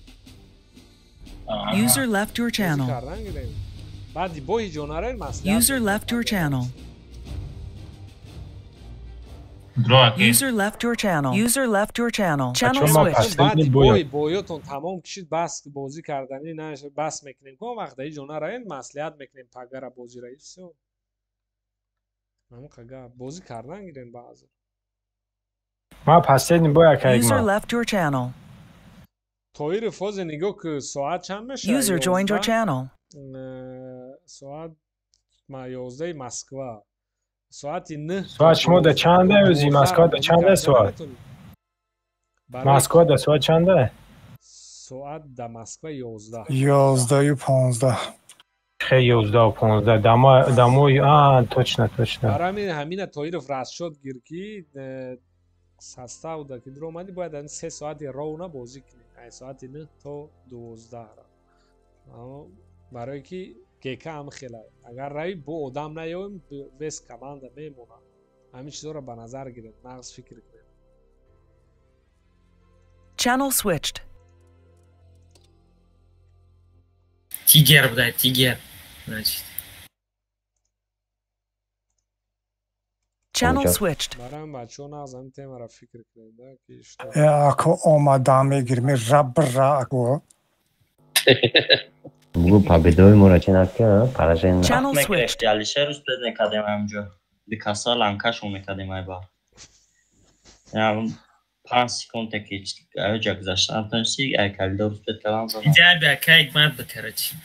User left your channel. Кардан гирем. Баъди бой ҳеҷ ҷо наравем, маслиҳат. User left your channel. User left your channel. User left your channel. Channel switched. Баъди бой боётон тамом кишид, бас бозӣ карданӣ бас мекунем. Ком вақт ҳеҷ ҷо наравем, маслиҳат мекунем пагара бозиро и всё. Ҳамон қага бозӣ кардан гирем баъзе. Ма последний бой ака User left your channel. Тоири фозе нигоҳ ки соат чанд мешавад? User joined your channel. Соат 11 Москва. Соати 9. Соат шумо да чанде? Ози Москва да чанде соат? Москва да соат чанде? Соат да Москва 11. 11:15. Хе 11:15. Дамо, а, точно, точно. Барои ҳамина Тоиров расчёт гир ки состав да ки дуромадӣ бояд ҳамин 3 соати ровно бозӣ кунӣ. Ай соати 9 то 12. Барои ки ГК ҳам хела. Агар рави бо одам наёвем, вес команда мемонад. Ҳамин чизоро ба назар гирем, нағз фикр кунем. Channel switched. Тигер бдай, тигер. Значит. Channel switched. Барам бачаҳо нағз ҳамин темаро фикр кунем, да, ки что. Ако омадам мегирем, рабра ако. Бугу победои моро чи накард, поражение. Channel switched. Алишер успед мекардем ҳамҷо. Бикаса ланкашон мекардем ай ба. 5 секунда ки аҷа гузашта, натонисти ай коридор успед кардан задам. Иҷа ба кайк мад бикарачи.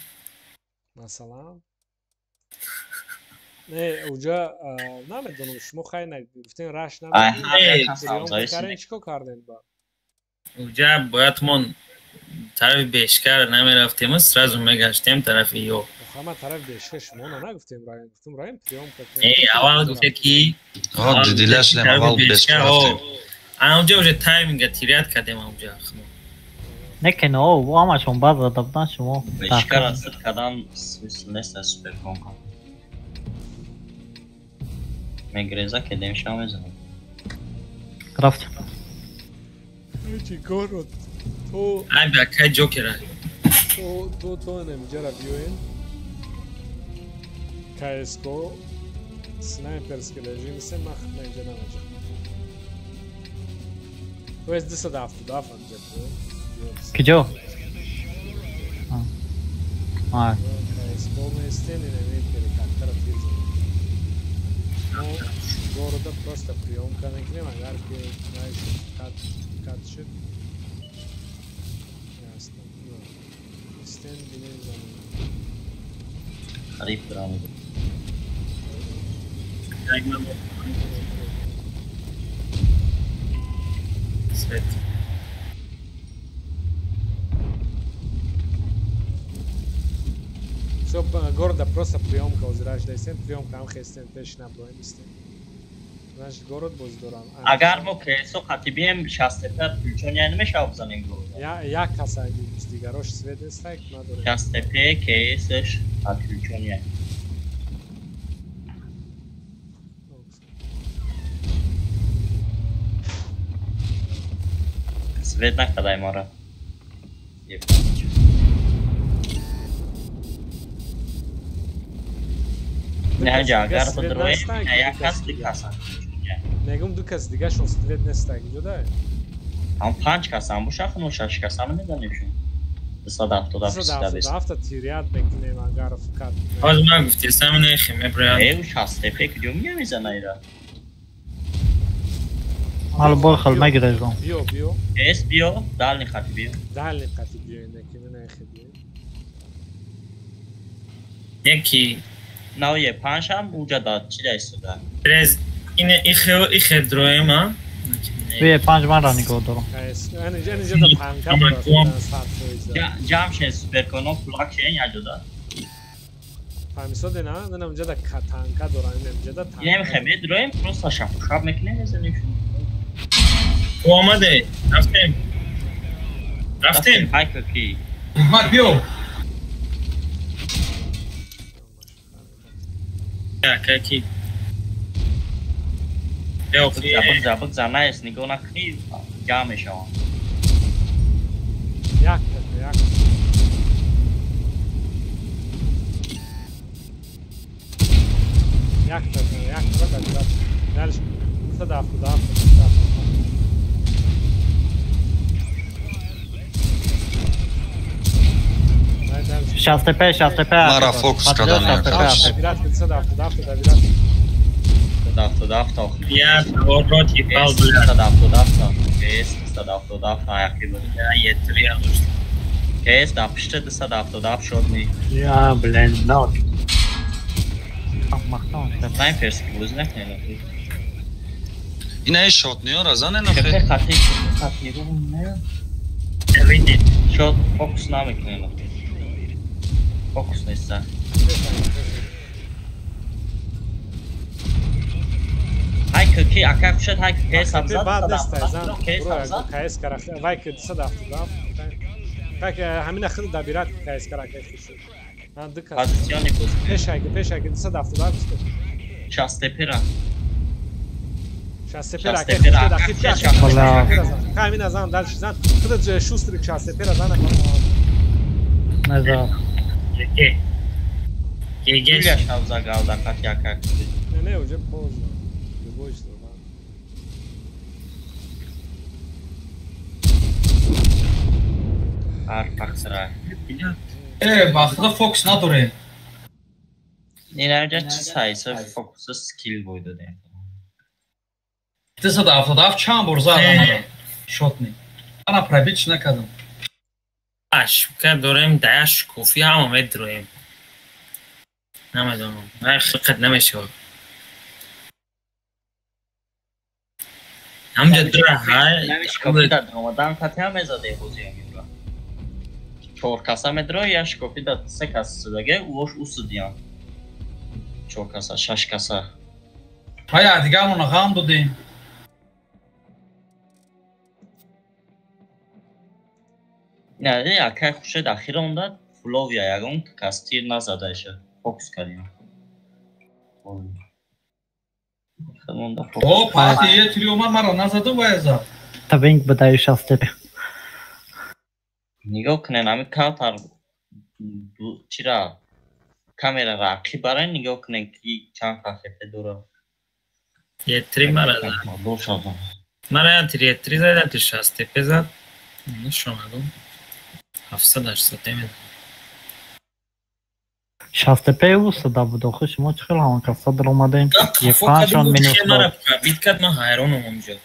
Масалан не, уҷа намедонам, шумо хай гуфтем раш намедонем, чӣ кор кардем ба? Уҷа бояд мон тарафи бешкар намерафтем, сразу мегаштем тарафи ё. Ама тарафи бешкар шумо нагуфтем раем, гуфтем раем приём кардем. Аввал гуфте ки дидила шудем, аввал бешкар рафтем. Анҷа уже тайминга тирят кардем анҷа. Не ки но, ҳамашон баъд зада будан шумо. Бешкар аср кардан смысл нест аз суперконка. Мегреза кедем шава мезанам. Рафтем. Чӣ корро то Ай ба кай ҷокера. То инамиҷара биёен. КСГО снайперский режим се мах инҷа намеҷа. То есть 277 анҷа биёен. Киҷо? КСГО местен инами перекаттара тир занем. Мо города просто приёмка мекунем, агар ки кат шуд. Ясно. Стенд бинем. Хариф драму. Свет. Всё, города просто приёмка озираш дайсем, приёмка ҳам хестем, пеш наброем истем. Значит, город боз дорам. Агар мо КСО қати бием 65 пулчон яъне мешава бизанем город. Як кас минус дигарош свет нестай, надорем. 65 КСш пулчон яъне. Свет накадай мора. Не, агар бидроем, як кас ду кас. Мегум ду кас дигашон свет нестай, ҷодай. Ҳам 5 кас ҳам боша, хно 6 кас ҳам медонем шун. 277 277 тирят мекунем агар факат. Ҳозир ман гуфтесам нехи меброям. Э, 65 куҷо мезана ира? Мал бохал мегирезам. Биё, биё. Эс биё, дальний хати биё. Дальний хати биё, неки нехи биё. Яки Наве панҷам уҷа да чӣ да истода? През ине ихе дроем, а? Вие панҷ манра нигоҳ дорам. Ҷамъ шен суперконо пулак шен яҷода. Фаҳмисоде на? Нинам ҷада танка дорам, инам ҷада танка. Инам хебе дроем, просто шап мекунем, мезанем. Ту омаде, рафтем. Рафтем. Ҳай ки. Ҳикмат биё. Каки. Забык занаес, нигоҳ накунӣ, ҷамъ мешавам. Як як. Як як як. Дальше. 177. 65, 65. Мара фокус кардан накард. 177 177. Я против пал 177. КС 177 аяқи буд. Я 3 агошт. КС да пишта 177 шод ни. Я, блин, на. Снайперски буз накунед. Ина шот ниёра зане нахе. Хати хати ру не. Шот фокус намекунед. Фокус неста. Ҳай ки ака кушад, ҳай КС ҳамзад. Баъд неста зан. КС кара. Вай ки 177. Так ҳамина хид дабират КС кара КС шуд. Позициони буз. Пешай ки 177. 65 ра. 65 ра. Ҳамина зан дальше зан. Хид шустрик 65 ра зан. Назар. Ге. Ге ге. Юля шавза галда қат яка. Не, не, уже поздно. Любой что. Ар пақсра. Ба худо фокус надорем. Ин арҷа чиз ҳайса фокуса скилл бой додем. 277 чанд бор зад омадам. Шотни. Ана пробить накардам. Ашка дорем, даяш кофи ҳама медроем. Намедонам. Ҳақиқат намешавад. Ҳамҷа дура ҳай. Намешкофи дар омадан қатъ мезаде бозӣ ҳаминро. 4 каса медро, я шкофи дар 3 каса судаге, уош усудиям. 4 каса, 6 каса. Ҳая дигармона ғам додем. Не, акай хушед ахир онда фуловия ягон кас тир назадаша. Фокус кардем. О, пати е три омад маро назаду вая зад. Тавинг бадаи 65. Нигоҳ кунед, ҳамин кавтар чира камера рақиб барен нигоҳ кунед ки чанд хфп дорад. Е три мара зад. Мара я 3 зад, я 6 зад. Нишонадум. 700-800 мед. 65 усада буд, охи шумо чӣ хел ҳамон каса даромадем? Е5 минус мара пробит кард, ман ҳайронам онҷо.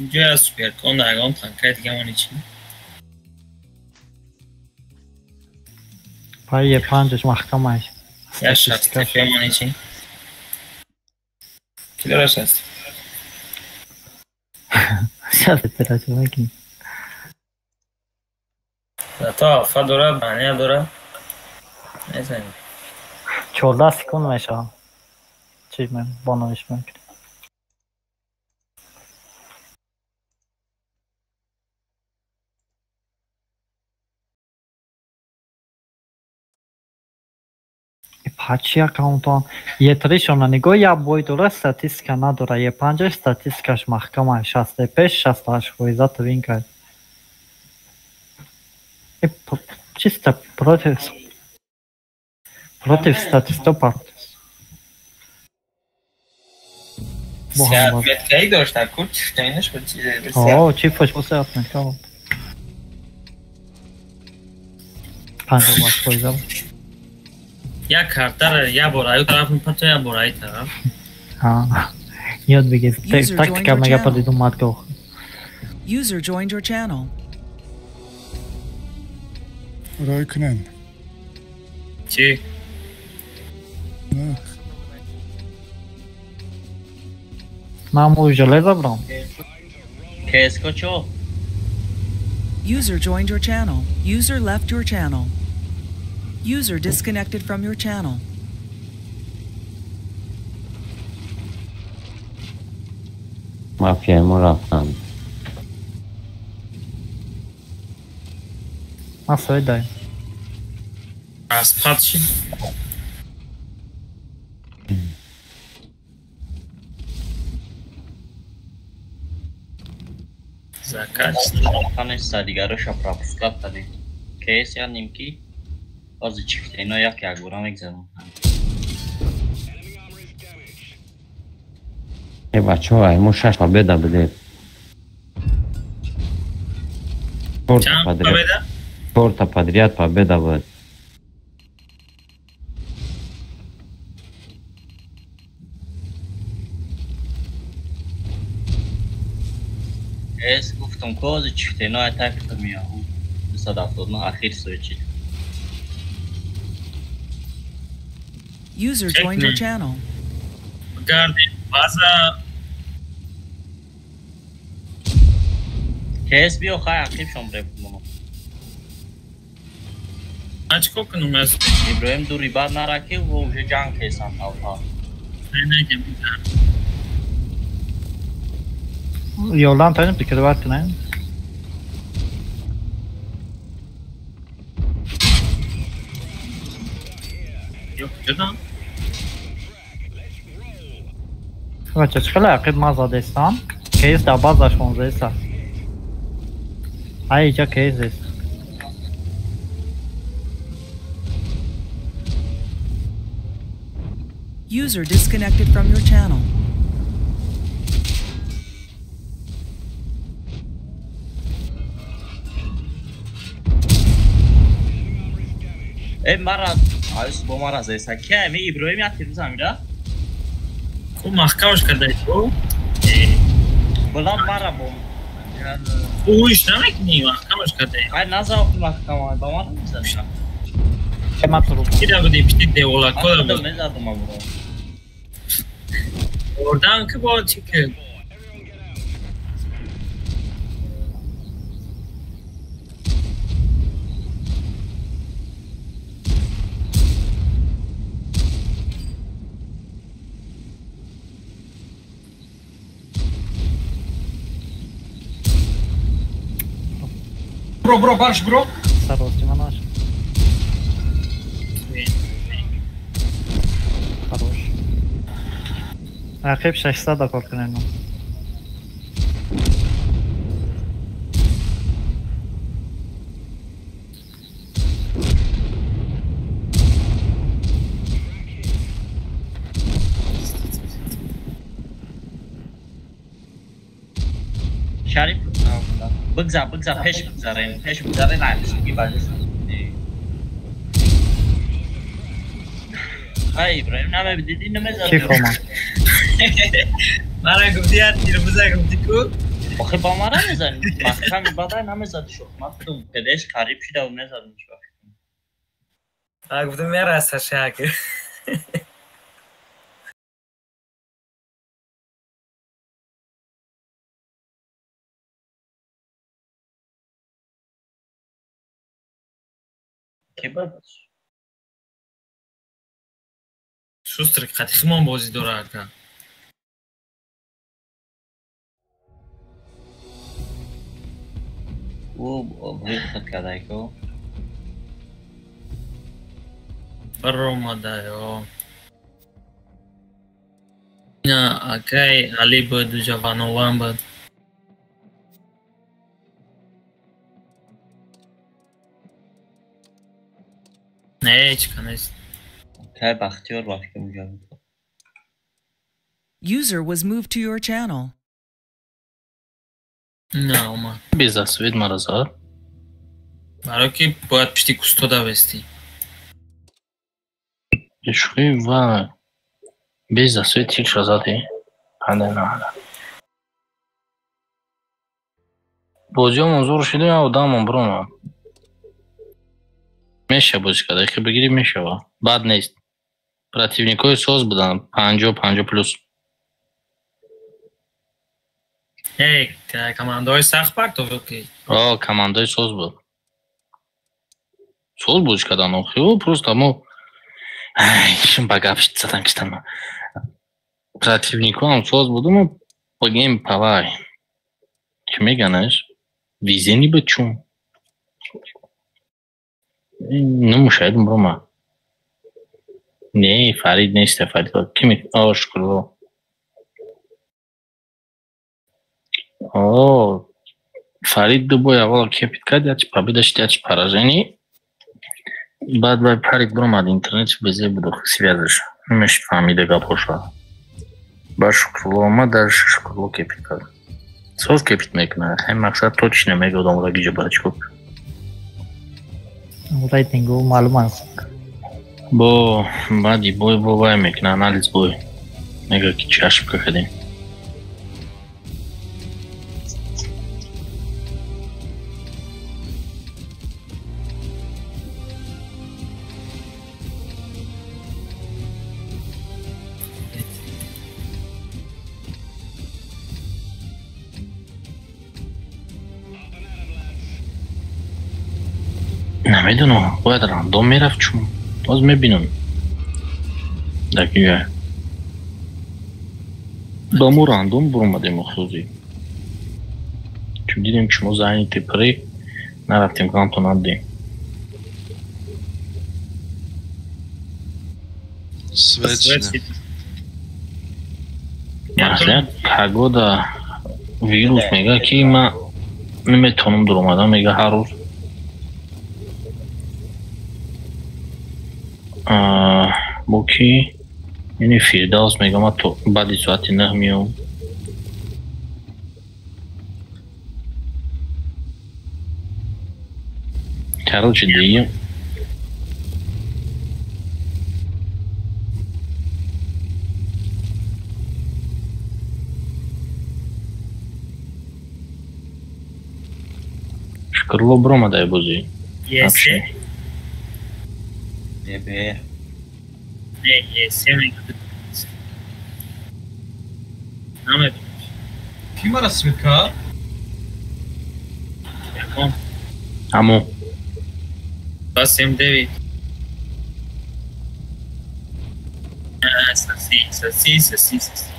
Инҷо суперкон ягон танкаи дига мон чӣ? Пай Е5 маҳкам аст. Я 65 мон чӣ? Ки дора 60? 65 ра чӣ мекунӣ? Зато алфа дора, бания дора. Мезанем. 14 секунд мешавад. Чӣ мен бо навиш мекунем? Пачи аккаунтон Е3-шона нигоҳ як бой дора, статистика надора. Е5-аш статистикаш маҳкам аст. 65 68% твин кард. Чисто против статисто партис. Меткаи дошт, аку чиштаинаш буд чизе. О, чӣ фош бо сеат метка буд. 58% буд. Як картара як бор аю тараф мепартояд, як бор ай тараф. Ёд бигир, тактика мега падиду матгоҳ. User joined your channel. Рой кунен. Чӣ? Ман мӯи железо брам. КСК чо? User joined your channel. User left your channel. User disconnected from your channel. Мафияи мо рафтанд. Ман сои дай. Распад шид. Канеста дигароша пропускать кардем. КС я нимки. Ҳозир чифта ино як як бора мегзарам. Э бачаҳо, ай мо шаш победа будем. Чорта подряд победа буд. Эс гуфтам ко ҳозир чифта ино ай так меяд. 279 ахир сои. User joined your channel. Гардем база. КС биё хай ақиб шом реб моно. Ман чӣ кор кунам аз? Иброҳим дури бад нара ки во уже ҷанг кесам талта. Не не ки. Ёрдам тайм прикрывать кунем. Ё куҷодан? Бача чӣ хеле ақиб ман задестам? Кейс дар база 16 аст. Ай иҷа кейс аст. User disconnected from your channel. Э мара айс бо мара зеса ки ами Иброҳим як тирӯз амира? Ку маҳкамаш кардай ту? Буланд мара бо. Уиш намекунӣ маҳкамаш кардай. Ай назав маҳкама ба мара мезанӣ. Кида буди пишти деволакода буд. Мезадам амро. Ордам ки бо чӣ ки? Бро, бро, барш, бро. Сарости манаш. Хорош. Ақиб 600 кор кунем. Шариф бигзар, бигзар, пеш бигзарем, пеш бигзарем, айбишги бажиш. Ай Иброҳим намебидиди намезадӣ. Чӣ хома? Мара гуфти як тирбуза гуфти ку? Охи ба мара мезанӣ. Маҳками бадай намезадӣ шух. Ман гуфтам педеш қариб шида мезадам шух. Ман гуфтам мераса шак. Ки буд? Шустер қатихимон бозӣ дора ака. Ӯ выход кардай ку? Баромадай, о. Ина акай Али буд, уҷа Ванован буд. Не, ҳеҷ ка нест. Кай Бахтиёр вақти уҷа буд. User was moved to your channel. На, омад. Без свет мара зад. Барои ки бояд пишти кустода вестӣ. Шӯхӣ ва без свет тирша задӣ. Панда на. Бозиҳо манзур шида, я одамон биромад. Меша бозӣ карда, хе бигирӣ мешава. Бад нест. Противникҳои соз буданд, 50-50 плюс. Эй, командаҳои сахт партов ки? О, командаҳои соз буд. Соз бозӣ кардан охи, просто мо ай, ба гап задан киштан. Противникҳо ҳам соз буд, мо бигем павай. Чӣ меганаш? Визени буд чун. Намушаҳидм брома. Не, Фарид нест, Фарид. Ки ми о, шукрло. О, Фарид ду бой аввал кепит кард, ячи победа шид, ячи поражение. Баъд вай Фарид бромад, интернет безе буд, связаш. Намешид фаҳмида гапҳоша. Баъд Шукрло омад, дальше Шукрло кепит кард. Соз кепит мекунад. Ҳамин мақсад точно мегӯяд омада гиҷа бачко. Рейтингу маълум аст. Бо баъди бой бо вай мекунад анализ бой. Мегӯяд ки чӣ ошибка кардем. Намедонам, бояд рандом мерафт чун. Боз мебинам. Дар ки ба мо рандом буромадем охӯзӣ. Чун дидем ки шумо зайни тепри нарафтем ғамто наддем. Маслиҳат пагода вирус мега ки ман наметавонам дуромадан, мега ҳар рӯз бо ки яъне Фирдавс мега ман то баъди соати 9 меом. Короче, дигим Шукрло бромадай бозӣ. Есе. Ебе. Не, есе мегӯяд. Намедонам. Ки мара свет кард? Ягон. Амо. 279. Саси, саси, саси, саси.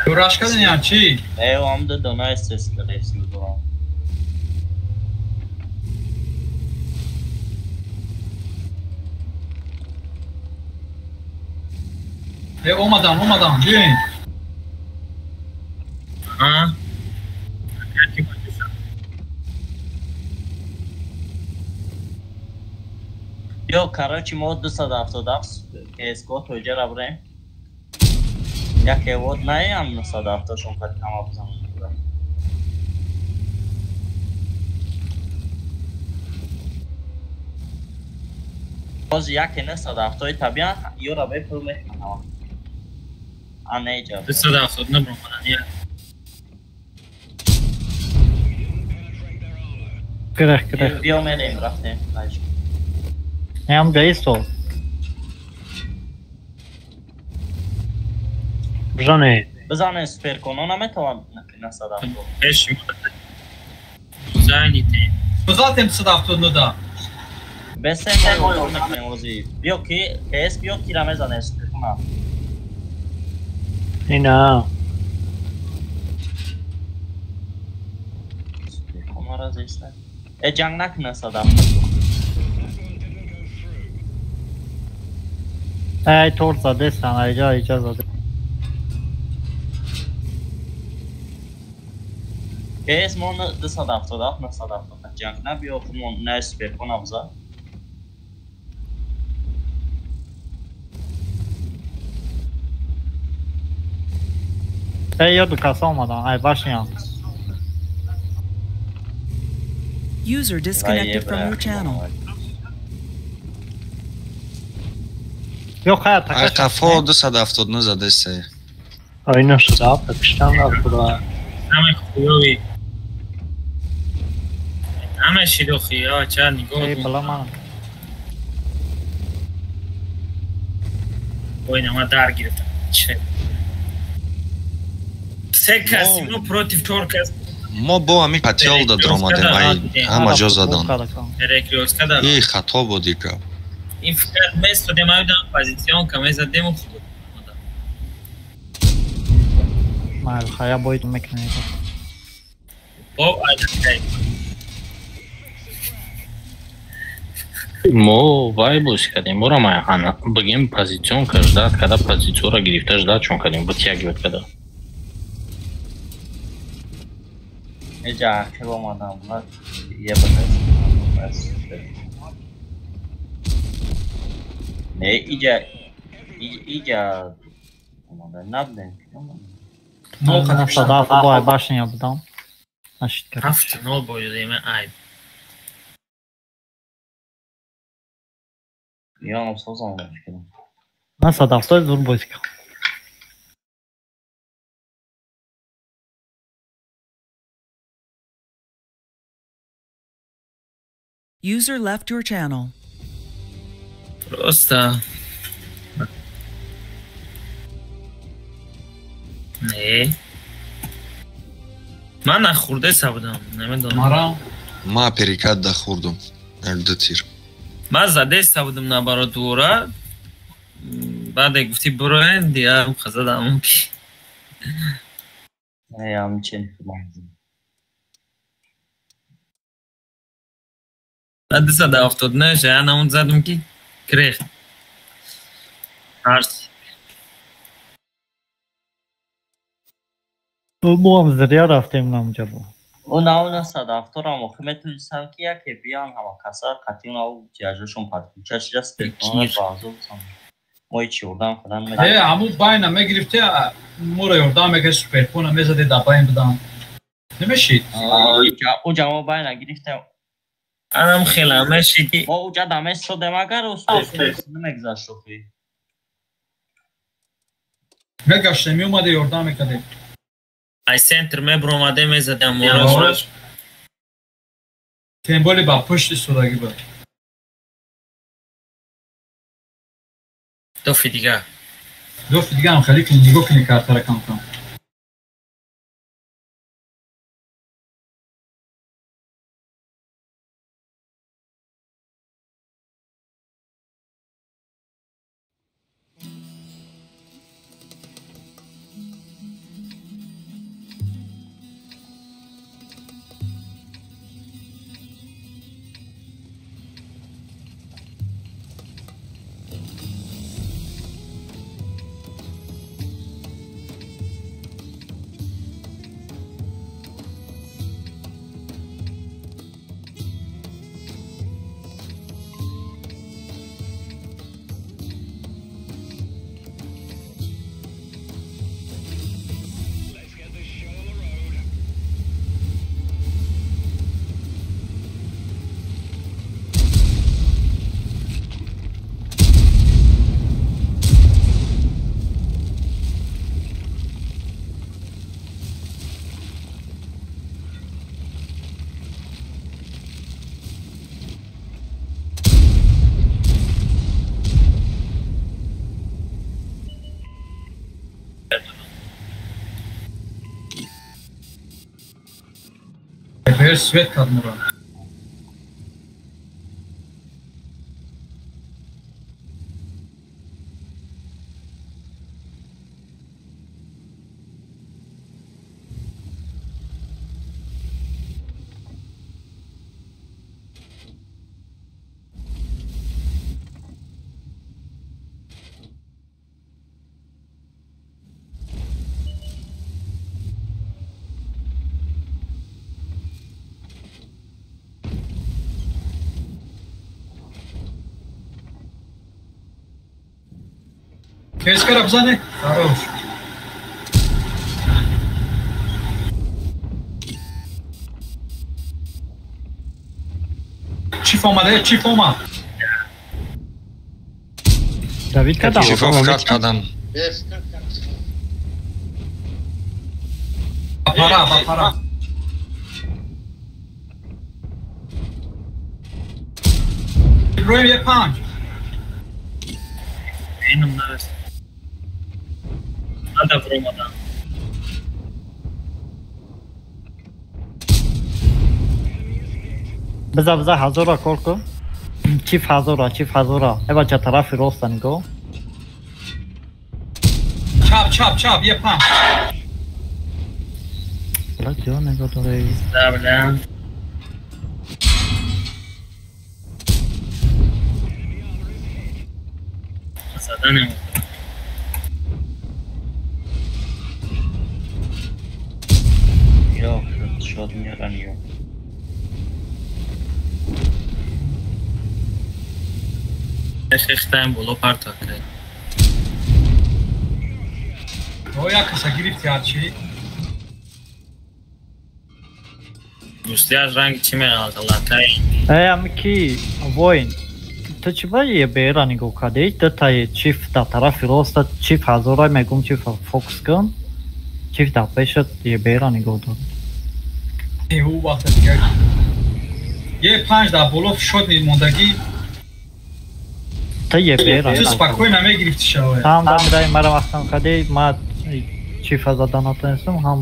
Раш кардани ям чӣ? Э, ам ду дона СС кардем дорам. Э, омадан, омадан, биёин. А? Ё, короче, мо 277 КСГО тоҷа бирем. Як эвод наям 970 шон қад кама бизанам. Боз як 970 табиан ёра бе пул мехонам. А не ҷа. 270 набромадан я. Грех, грех. Биё мерем, рафтем. Ям гаисто. Бизане. Бизане суперконо наметавон 970. Пеш. Заните. Бизатем 179 да. Бесе мо мекунем ози. Биё ки КС биё ки ра мезане суперкона. Ина. Суперкона ра зеста. Э ҷанг накуна 170. Эй тор задестан, айҷа иҷа заде. КС мо 277 970 ҷанг на биё худмон на суперкона биза. Эй, ё ду каса омадан, ай башнян. User disconnected from your channel. Ё хая така. Ай қафо 279 задесе. Ай 970 киштан рафт. Ҳамаи хуёви. Намешид охи, я ча нигоҳ. Эй, бала ман. Ой, нама дар гирифтам. Че? Се кас, мо против чор кас. Мо бо ҳамин патиол да даромадем, ай ҳама ҷо задан. Перекрёстка да. И хато буд и гап. Ин фақат местодем, айдам позиционка мезадем у худ. Майли, хая боид мекунем. Бо айда. Мо вай бозӣ кардем, бора ма бигем позиционка ждат када, позитсияро гирифта ждат чон кардем, вытягивать када. Эҷа ақиб омадам, еб не иҷа иҷа омада набудем. Бой башня будам. Нашид кард. 7-0 бой додем, айб. Ёнам созам кардам. Ман 170 зур бозӣ кардам. User left your channel. Просто не. Ман нахӯрдеса будам, намедонам. Мара? Ма перекат да хӯрдум. Як ду тир. Ман задеса будам наоборот дура. Баъде гуфти буроен, дигар задам ки. Не, ам чен. Баъд 279 я наун задум ки крех. Арс. Мо ҳам зря рафтем намҷа бо. О науна 170-ам охи метавонистам ки яке биён ҳама каса қатъи нав ҷиҳазошон подключа шуда спектронро баъзо бисам. Мо ҳеч ёрдам кардан Э, ҳамун байна мегирифте, моро ёрдам мекард, суперфона мезаде да байн будам. Намешид? Уҷа мо байна гирифтем. Анам хела мешид. Мо уҷа даместодем агар суперфон намегзашт охи. Мегаштем, меомаде ёрдам мекардем. Ай центр мебромаде мезадам мороз. Темболи ба пушти истодагӣ буд. Дофи дига. Дофи дига ҳам хеле кунӣ, нигоҳ кунӣ картара кам-кам. Свет кадмура. Кескара бзане? Хорош. Чиф омаде, чиф омад. Давид кадам. Чифов кат кадам. Ба пара, ба пара. Иброҳим Е5. Инам нарасид. Ада бромадан. Биза биза ҳазора кор кун. Чиф ҳазора, чиф ҳазора. Э бача тарафи роста нигоҳ. Чап, чап, чап, Е5. Бля, ҷо нигоҳ дорӣ? Да, бля. Заданем. Ё, шод меоран ё. Шехтаем боло парта кард. О, як каса гирифти ҳарчи. Дӯстияш ранги чӣ меғалта латай. Э, ами ки воин. Ту чӣ ба ебера нигоҳ кардӣ? Дутаи чиф дар тарафи роста, чиф ҳазора мегум чиф фокус кун. Чиф дар пешат ебера нигоҳ дор. Э, ӯ вақта дигар. Е5 дар боло шод мондагӣ. Ту ебера. Ту спокойно мегирифти шаве. Ҳам дар мираи мара вақтам кардӣ, ма чифа зада натонистам, ҳам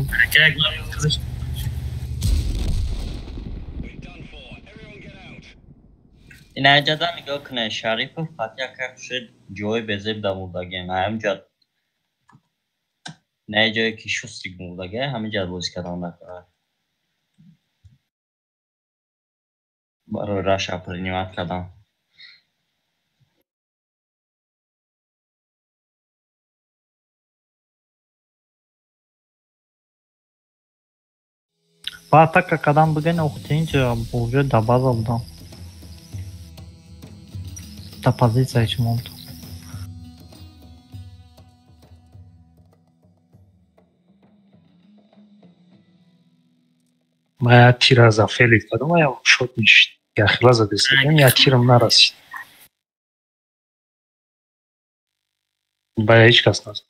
Инаҷада нигоҳ кунед, Шарипов қатъия кард шуд ҷои безеб дамурдагиам. Ҳаминҷа на ҷое ки шустрик мурдага, ҳаминҷа бозӣ кардан накард. Барои раша принимат кардан. Ба атака кадам бигӯен, охтинҷа уже да база будам. Та позиция чӣ монд. Ма як тира за Феликс дадам, я шот ништ. Яхила задестам, я тирам нарасид. Ба ҳеҷ кас назад.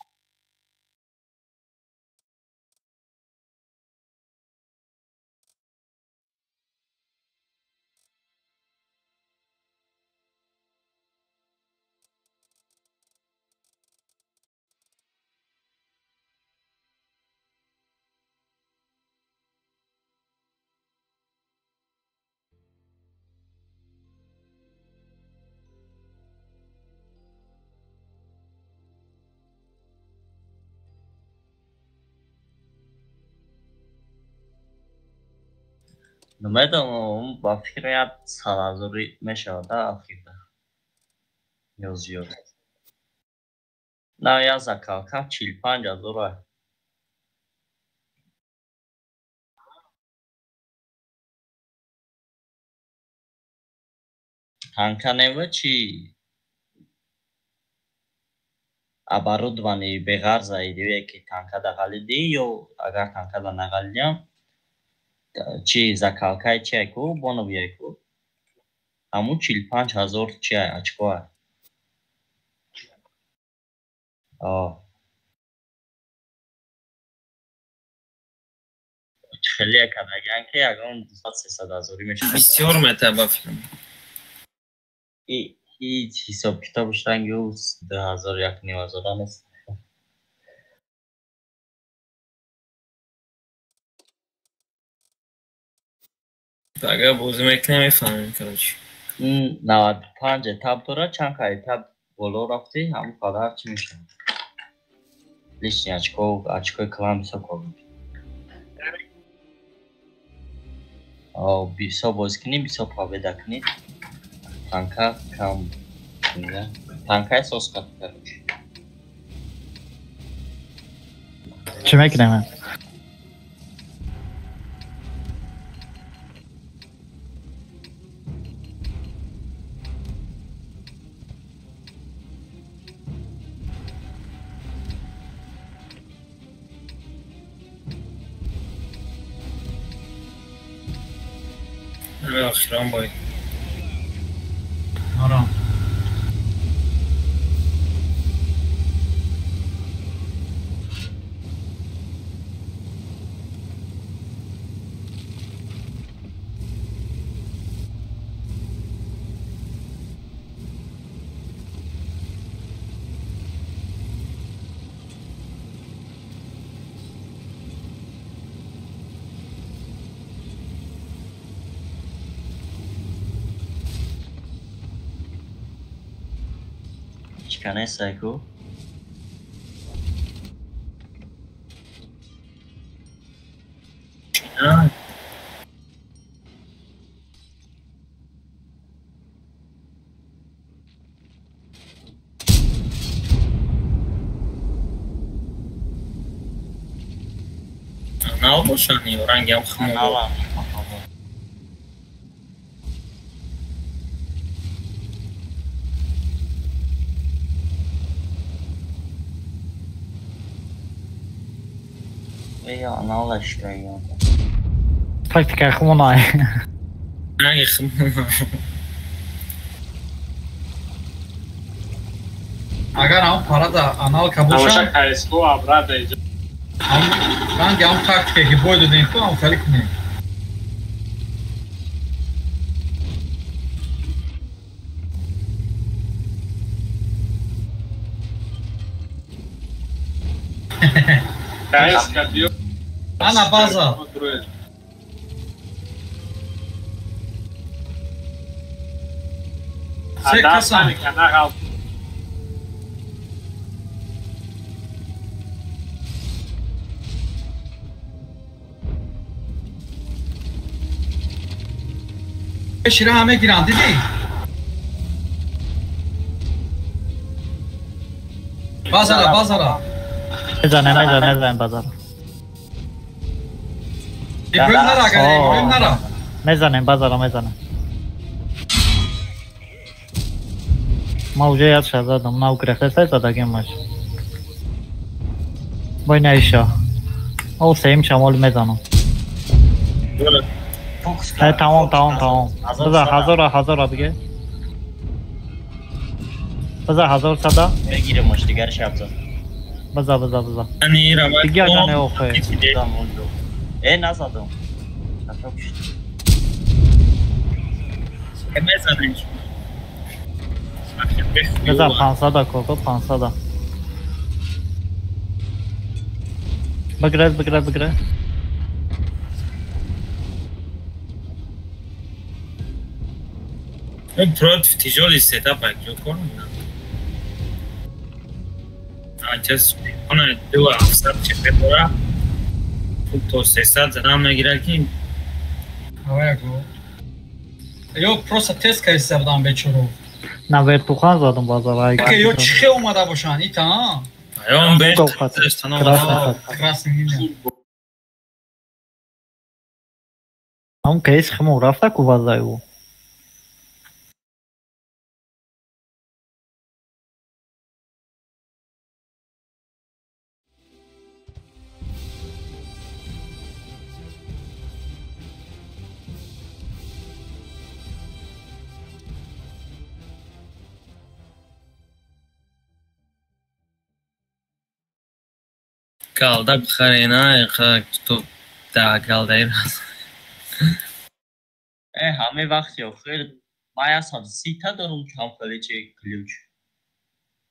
Намедонам, ба фикр як 100 000 мешавад ахирда. Ё зиёд. На, як закалка 45 000. Танка нева чи оборудование беғарза идея ки танка да ғалидӣ ё агар танка да нағалидиам чи закалкаи чия ку боновия ку ҳамун 45 000 чия очкоа. Хеле кардагиан ки ягон 200-300 ҳазорӣ мешавад. Бисёр метаба ба фикрам. Ҳеҷ ҳисоб китобаш ранги ӯ 2000 1,5 ҳазора нест. Агар бозӣ мекунем мефаҳмем, короче. 95 этап дорад, чанд ка этап боло рафтӣ, ҳамон қадар чӣ мешавад. Лишний очко, очкои клан бисёр кор мекунад. Бисёр бозӣ кунӣ, бисёр победа кунӣ, танка кам танкаи сос кард, короче. Чӣ мекунем? Охирон бой. Ором. Тактика нестай ку. Анал бошанд ё рангам хумор? Анал шитаги. Тактика хумонай. Ранги хумонай. Агар ам парада аналка бошад, кайско абрада иҷо. Ранги ам тактика ки бой додем ку ам хали кунем. Ана база. Се касан. Шира ҳаме гиранд, дидӣ? Базара, базара. Мезанем, мезанем, мезанем базара. Иброҳим нара, агар Иброҳим нара. Мезанем, базара, мезанем. Ма уже яд шазадам, нав гирехтесай задагем маш. Бой наиша. О, сеим шамол мезанам. Тамом, тамом, тамом. Бизар ҳазора, ҳазора биге. Бизар ҳазор сада. Мегирем ош дигар шабза. Бизар, бизар, бизар. Дигар гане охе. Э, назадам. Хато шуд. Мезанем. Бизар 500 коко, 500. Бигрез, бигрез, бигрез. Против тяжелый сетап, а кто кормит? А сейчас она дела в чепетора. То сесад за нам играки. Ё просто тест кайса бдан бечуров. На вертухан задам базар. Ё чихе омада бошан ита? Ё бе. Красный линия. Ам кейс хму рафта ку базаю. Галда бихарена, то да галда ирас. Э, ҳаме вақти охир ман ясад сита дорум кам хеле чи ключ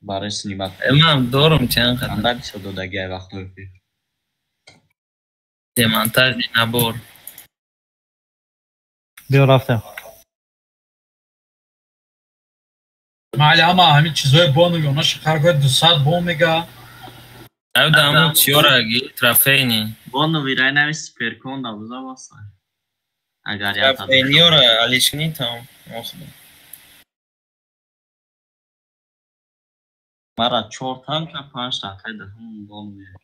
барои снимат. Ман дорум чанд қадар. Анда бисёр додаги ай вақтҳои охир. Демонтажни набор. Биё рафтем. Майли ҳама ҳамин чизҳои бону ёна шақаргоҳи 200 бон мега. Авда чиёраги трофейни. Бону вирай нави суперкон да буза васа. Агар я трофейниёра алишкни там охда. Мара 4 танка 5 танка да ҳам бону вирай.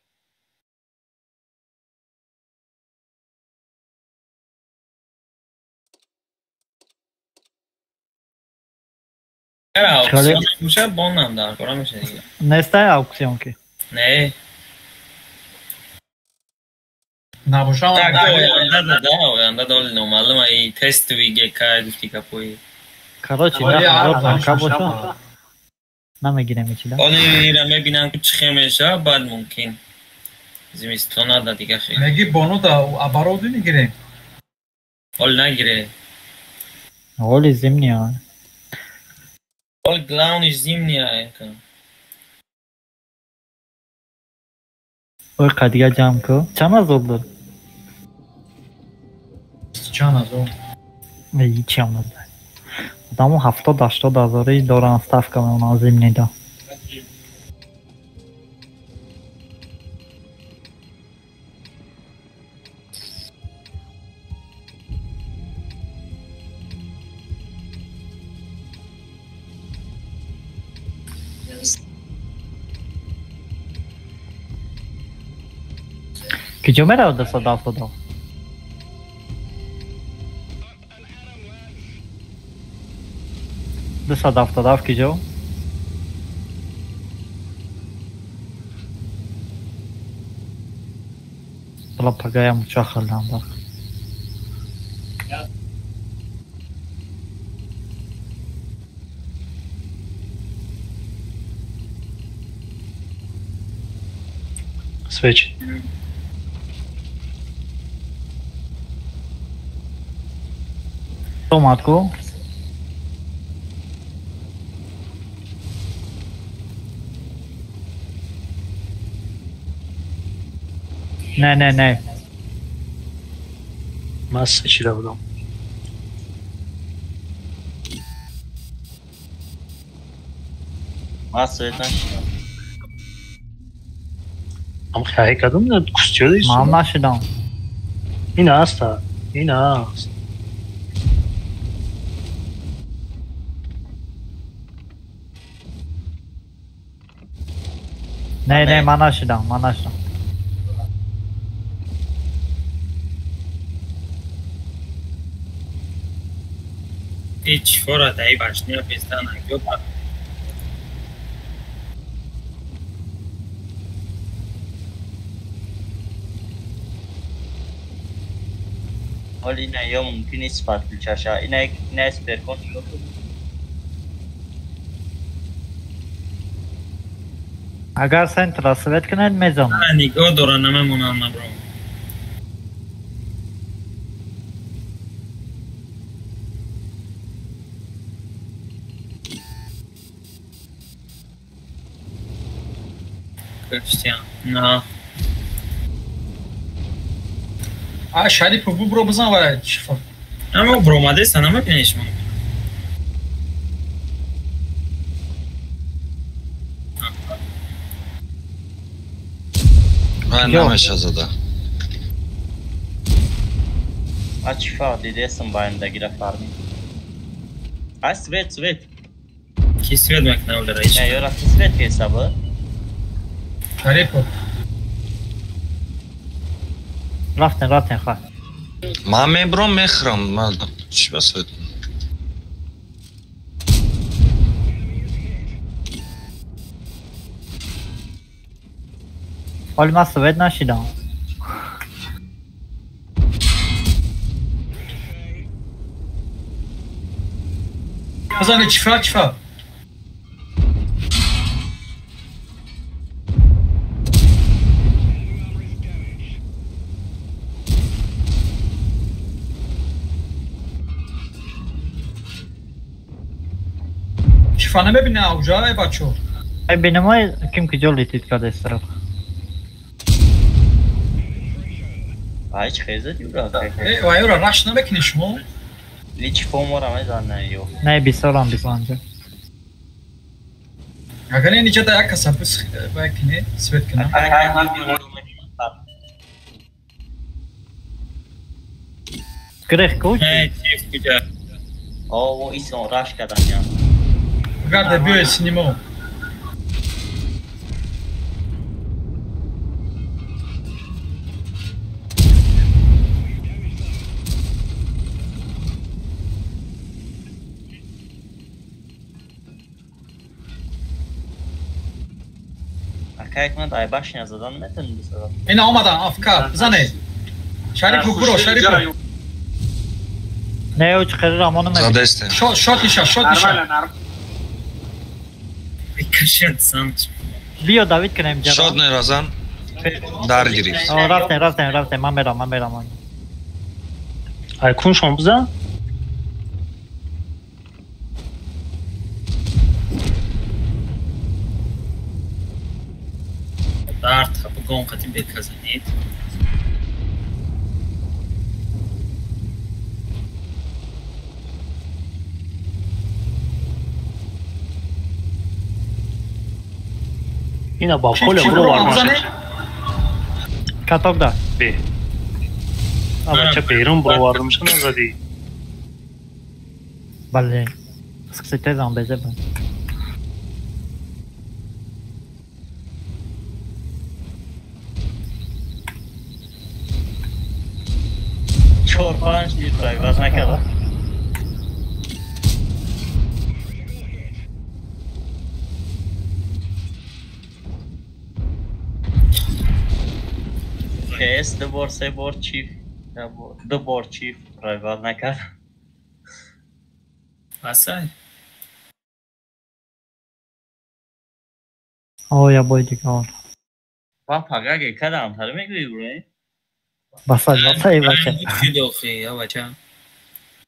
Аукцион меша бонам дар кора меша дига. Нестай аукцион ки. Не. Набошам. Так, оянда да, оянда доли номаълум ай тестовый ГК гуфти капои. Короче, да, танка боша. Намегирем ичи да. Оли ира мебинам ки чихе меша, баъд мумкин. Зимистона да дига хел. Меги бону да обороду мегирем. Оли нагире. Оли зимния. Оли главный зимния. Ой, қадига ҷамъ ку. Чанд азоб дор? Чанд азоб? Ҳичиам надор. Одамо 70-80 ҳазори доран ставка мемонанд зимнида. Киҷо меравад 277? 277 киҷо? Бала пагаям уча хӯрдам бах. Свечи. Томатку. Не, не, не. Ман свечида будам. Ман свет нашидам. Ам хаҳӣ кардам, кустиёда истодам. Ман нашидам. Ин аста, ин аст. Не, не, ман нашидам, ман нашидам. Ҳеҷ фора даи башня бездан агёба. Ҳоли ина ё мумкин нест подключаша. Ина ина сперкон ё Агар центра свет кунед мезанам. Нигоҳ дора намемонам набром. Кристиан, на. А Шарипов бубро бизан ва чифа. Ама бромадеса намебиниш ман. Ман намеша зада. А чифа дидесам баиндагира фарми. А свет, свет. Ки свет мекна улера ич. Не, ёра свет ҳесаба. Шарипов. Рафтем, рафтем, ха. Ман мебром мехӯрам, ман чӣ ба свет. Ҳоли ман свет нашидам. Бизане чифа, чифа. Чифа намебина ауҷа ай бачо. Ай бинамай ким киҷо летит кардест. Ай чӣ хезад юра? Э, вай юра раш намекунӣ шумо? Личи фомора мезанад ё. Не, бисорам бисанҷа. Агар не ниҷа да як каса бис вай кине, свет кина. Грех ку? Не, чиф куҷа. О, исон раш кардан я. Гарда биёй синемо. Акай ман ай башня задан метавонӣ бисазад. Ина омадан афка бизане. Шарипов буро, Шарипов. Не, оч қирир амону мебинам. Задестем. Шот, шот иша, шот иша. Кашед санч. Биё Давид кунем ҷаро. Шот неразан. Дар гирифт. Рафтем, рафтем, рафтем. Ман мерам, ман мерам. Ай куншон бизан? Дард хапагон қати беказанид. Ина ба поле бировардам. Каток да. Бе. Абача берун бировардам, шуна задӣ. Бале. Скситезам безеб. 4-5 дил проиграть накарда. КС 2 бор 3 бор чиф, 2 бор чиф проиграть накард. Асай. О, я бой дигар. Ба пагаге кадам тар мегӯӣ бро? Басай, басай бача. Фидохи, я бача.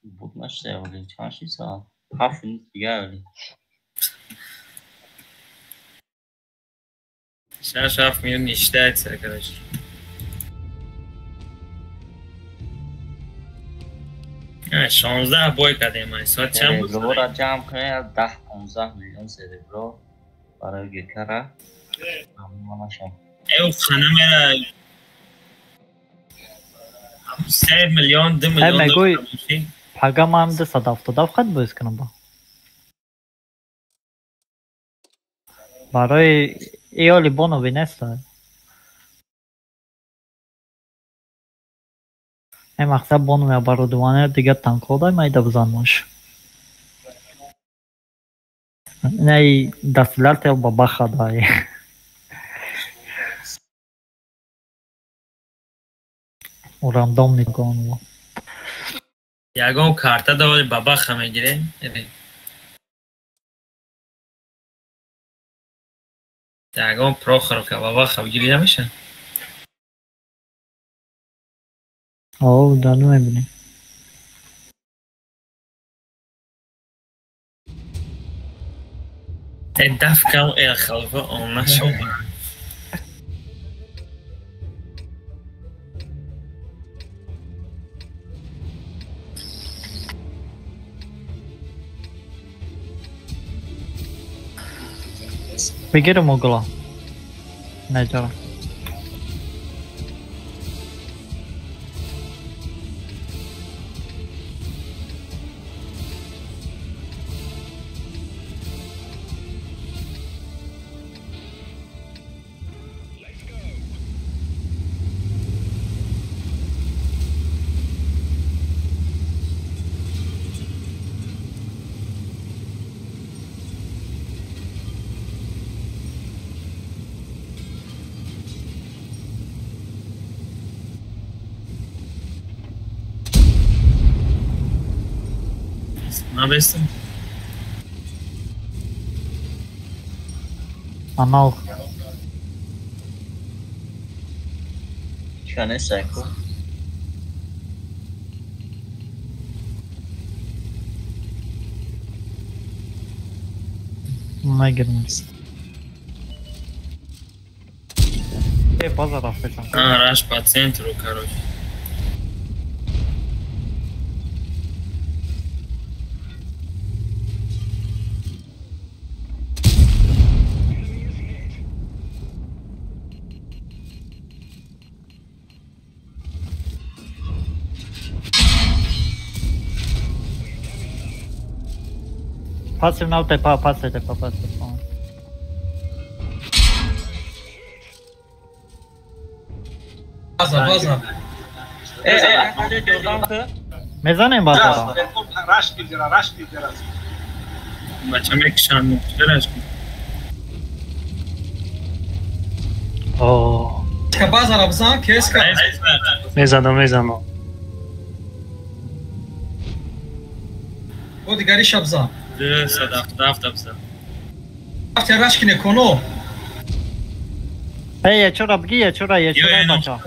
Буд нашта, вале чанд ши соат? 7 минут дигар вале. 6-7 минут не считается, короче. 16 бой кардем, соат чанд буд? Серебро ҷамъ кунем, 10-15 миллион серебро барои гекара. Эу хана мера 3 миллион, 2 миллион. Мегӯй пага ман 277 хат боз кунам ба. Барои иоли бонови нест. Эй мақсад бонови оборудование дигар танкҳо дай майда бизанмош. Най дастилател ба баха дай. Рандомный гонво. Ягон карта давали бабаха мегирем. Ягон Прохоровка бабаха бигири намеша? О, да, ну мебинем. Дафкам эл халфа он нашо. Бигирам угла. Наҷара. Набестем? Анал. Ча не секу? Нагирнес. Базар рафтешам. А, раш по центру, короче. Пасив на тепа, пасив тепа, пасив. База, база. Мезанем базара. Раш мегира, раш мегира. Бача мекшан, раш. О. Базара бзан, кеска. Мезанам, мезанам. О дигариша бзан. 277 бзан. Рафте раш кине коно. Эй, ячора бги, ячора, ячора бача.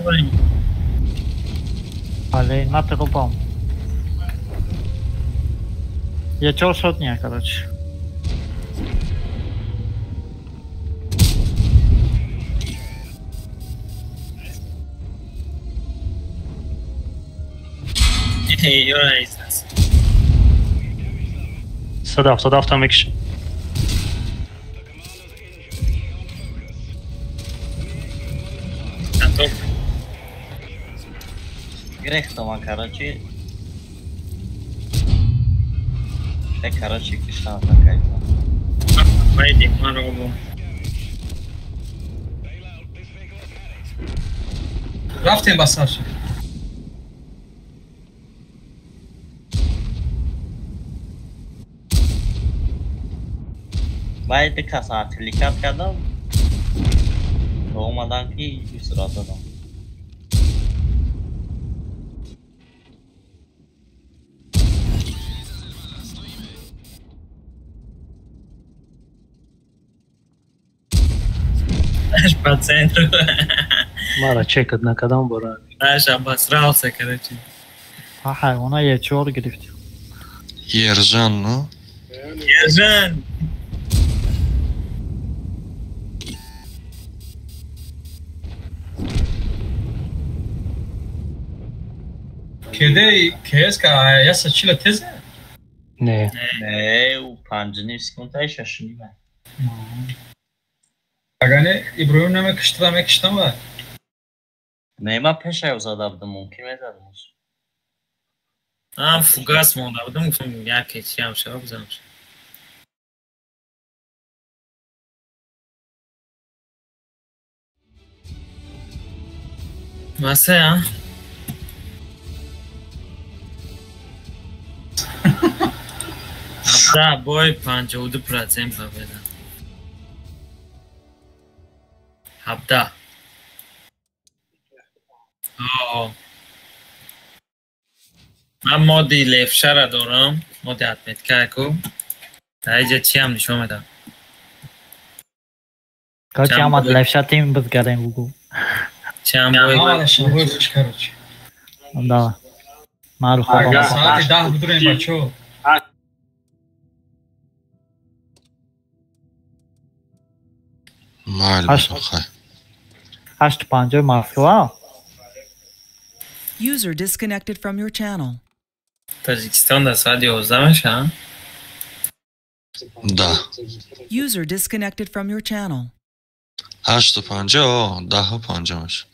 Але, на трупам. Ячор шотня, короче. 177 мекши. Грехтама, короче. Короче, киштан такая. Пойди, маробу. Рафтем ба сарши. Вай ду кас отвлекать кардам. То омадан ки сурат додам. По центру. Мара чекат накардам бора. Аш обосрался, короче. Ҳайвона Е4 гирифти. Ержан, ну? Ержан! Кеде КСК яса чила тезе? Не. Не, у 5 секунда и 6. Агар не Иброҳим намекуштра мекуштам ва? Не, ман пешаё зада будам, мумкин мезадам. Ман фугас монда будам, гуфтам яке чиам шава бизанам. Масе, а? Да, бой 52% победа. 17. Ман моди левшара дорам, моди отметка ку. Дар инҷа чӣ ҳам нишон медам. Короче, ҳама левша тим бизгарем бугу. Чанд бой хуш, короче. Да. Ман ру хобам. Соати 10 будурем, бачо. Майли, хай. 8:50 Москва. User disconnected from your channel. Таҷикистон дар соати 11 мешавад? Да. User disconnected from your channel. 8:50, 10:50 мешавад.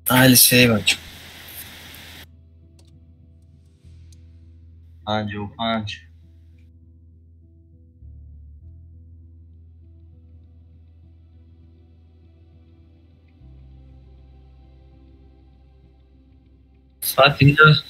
Айли шей бачо. 55. Соати 9.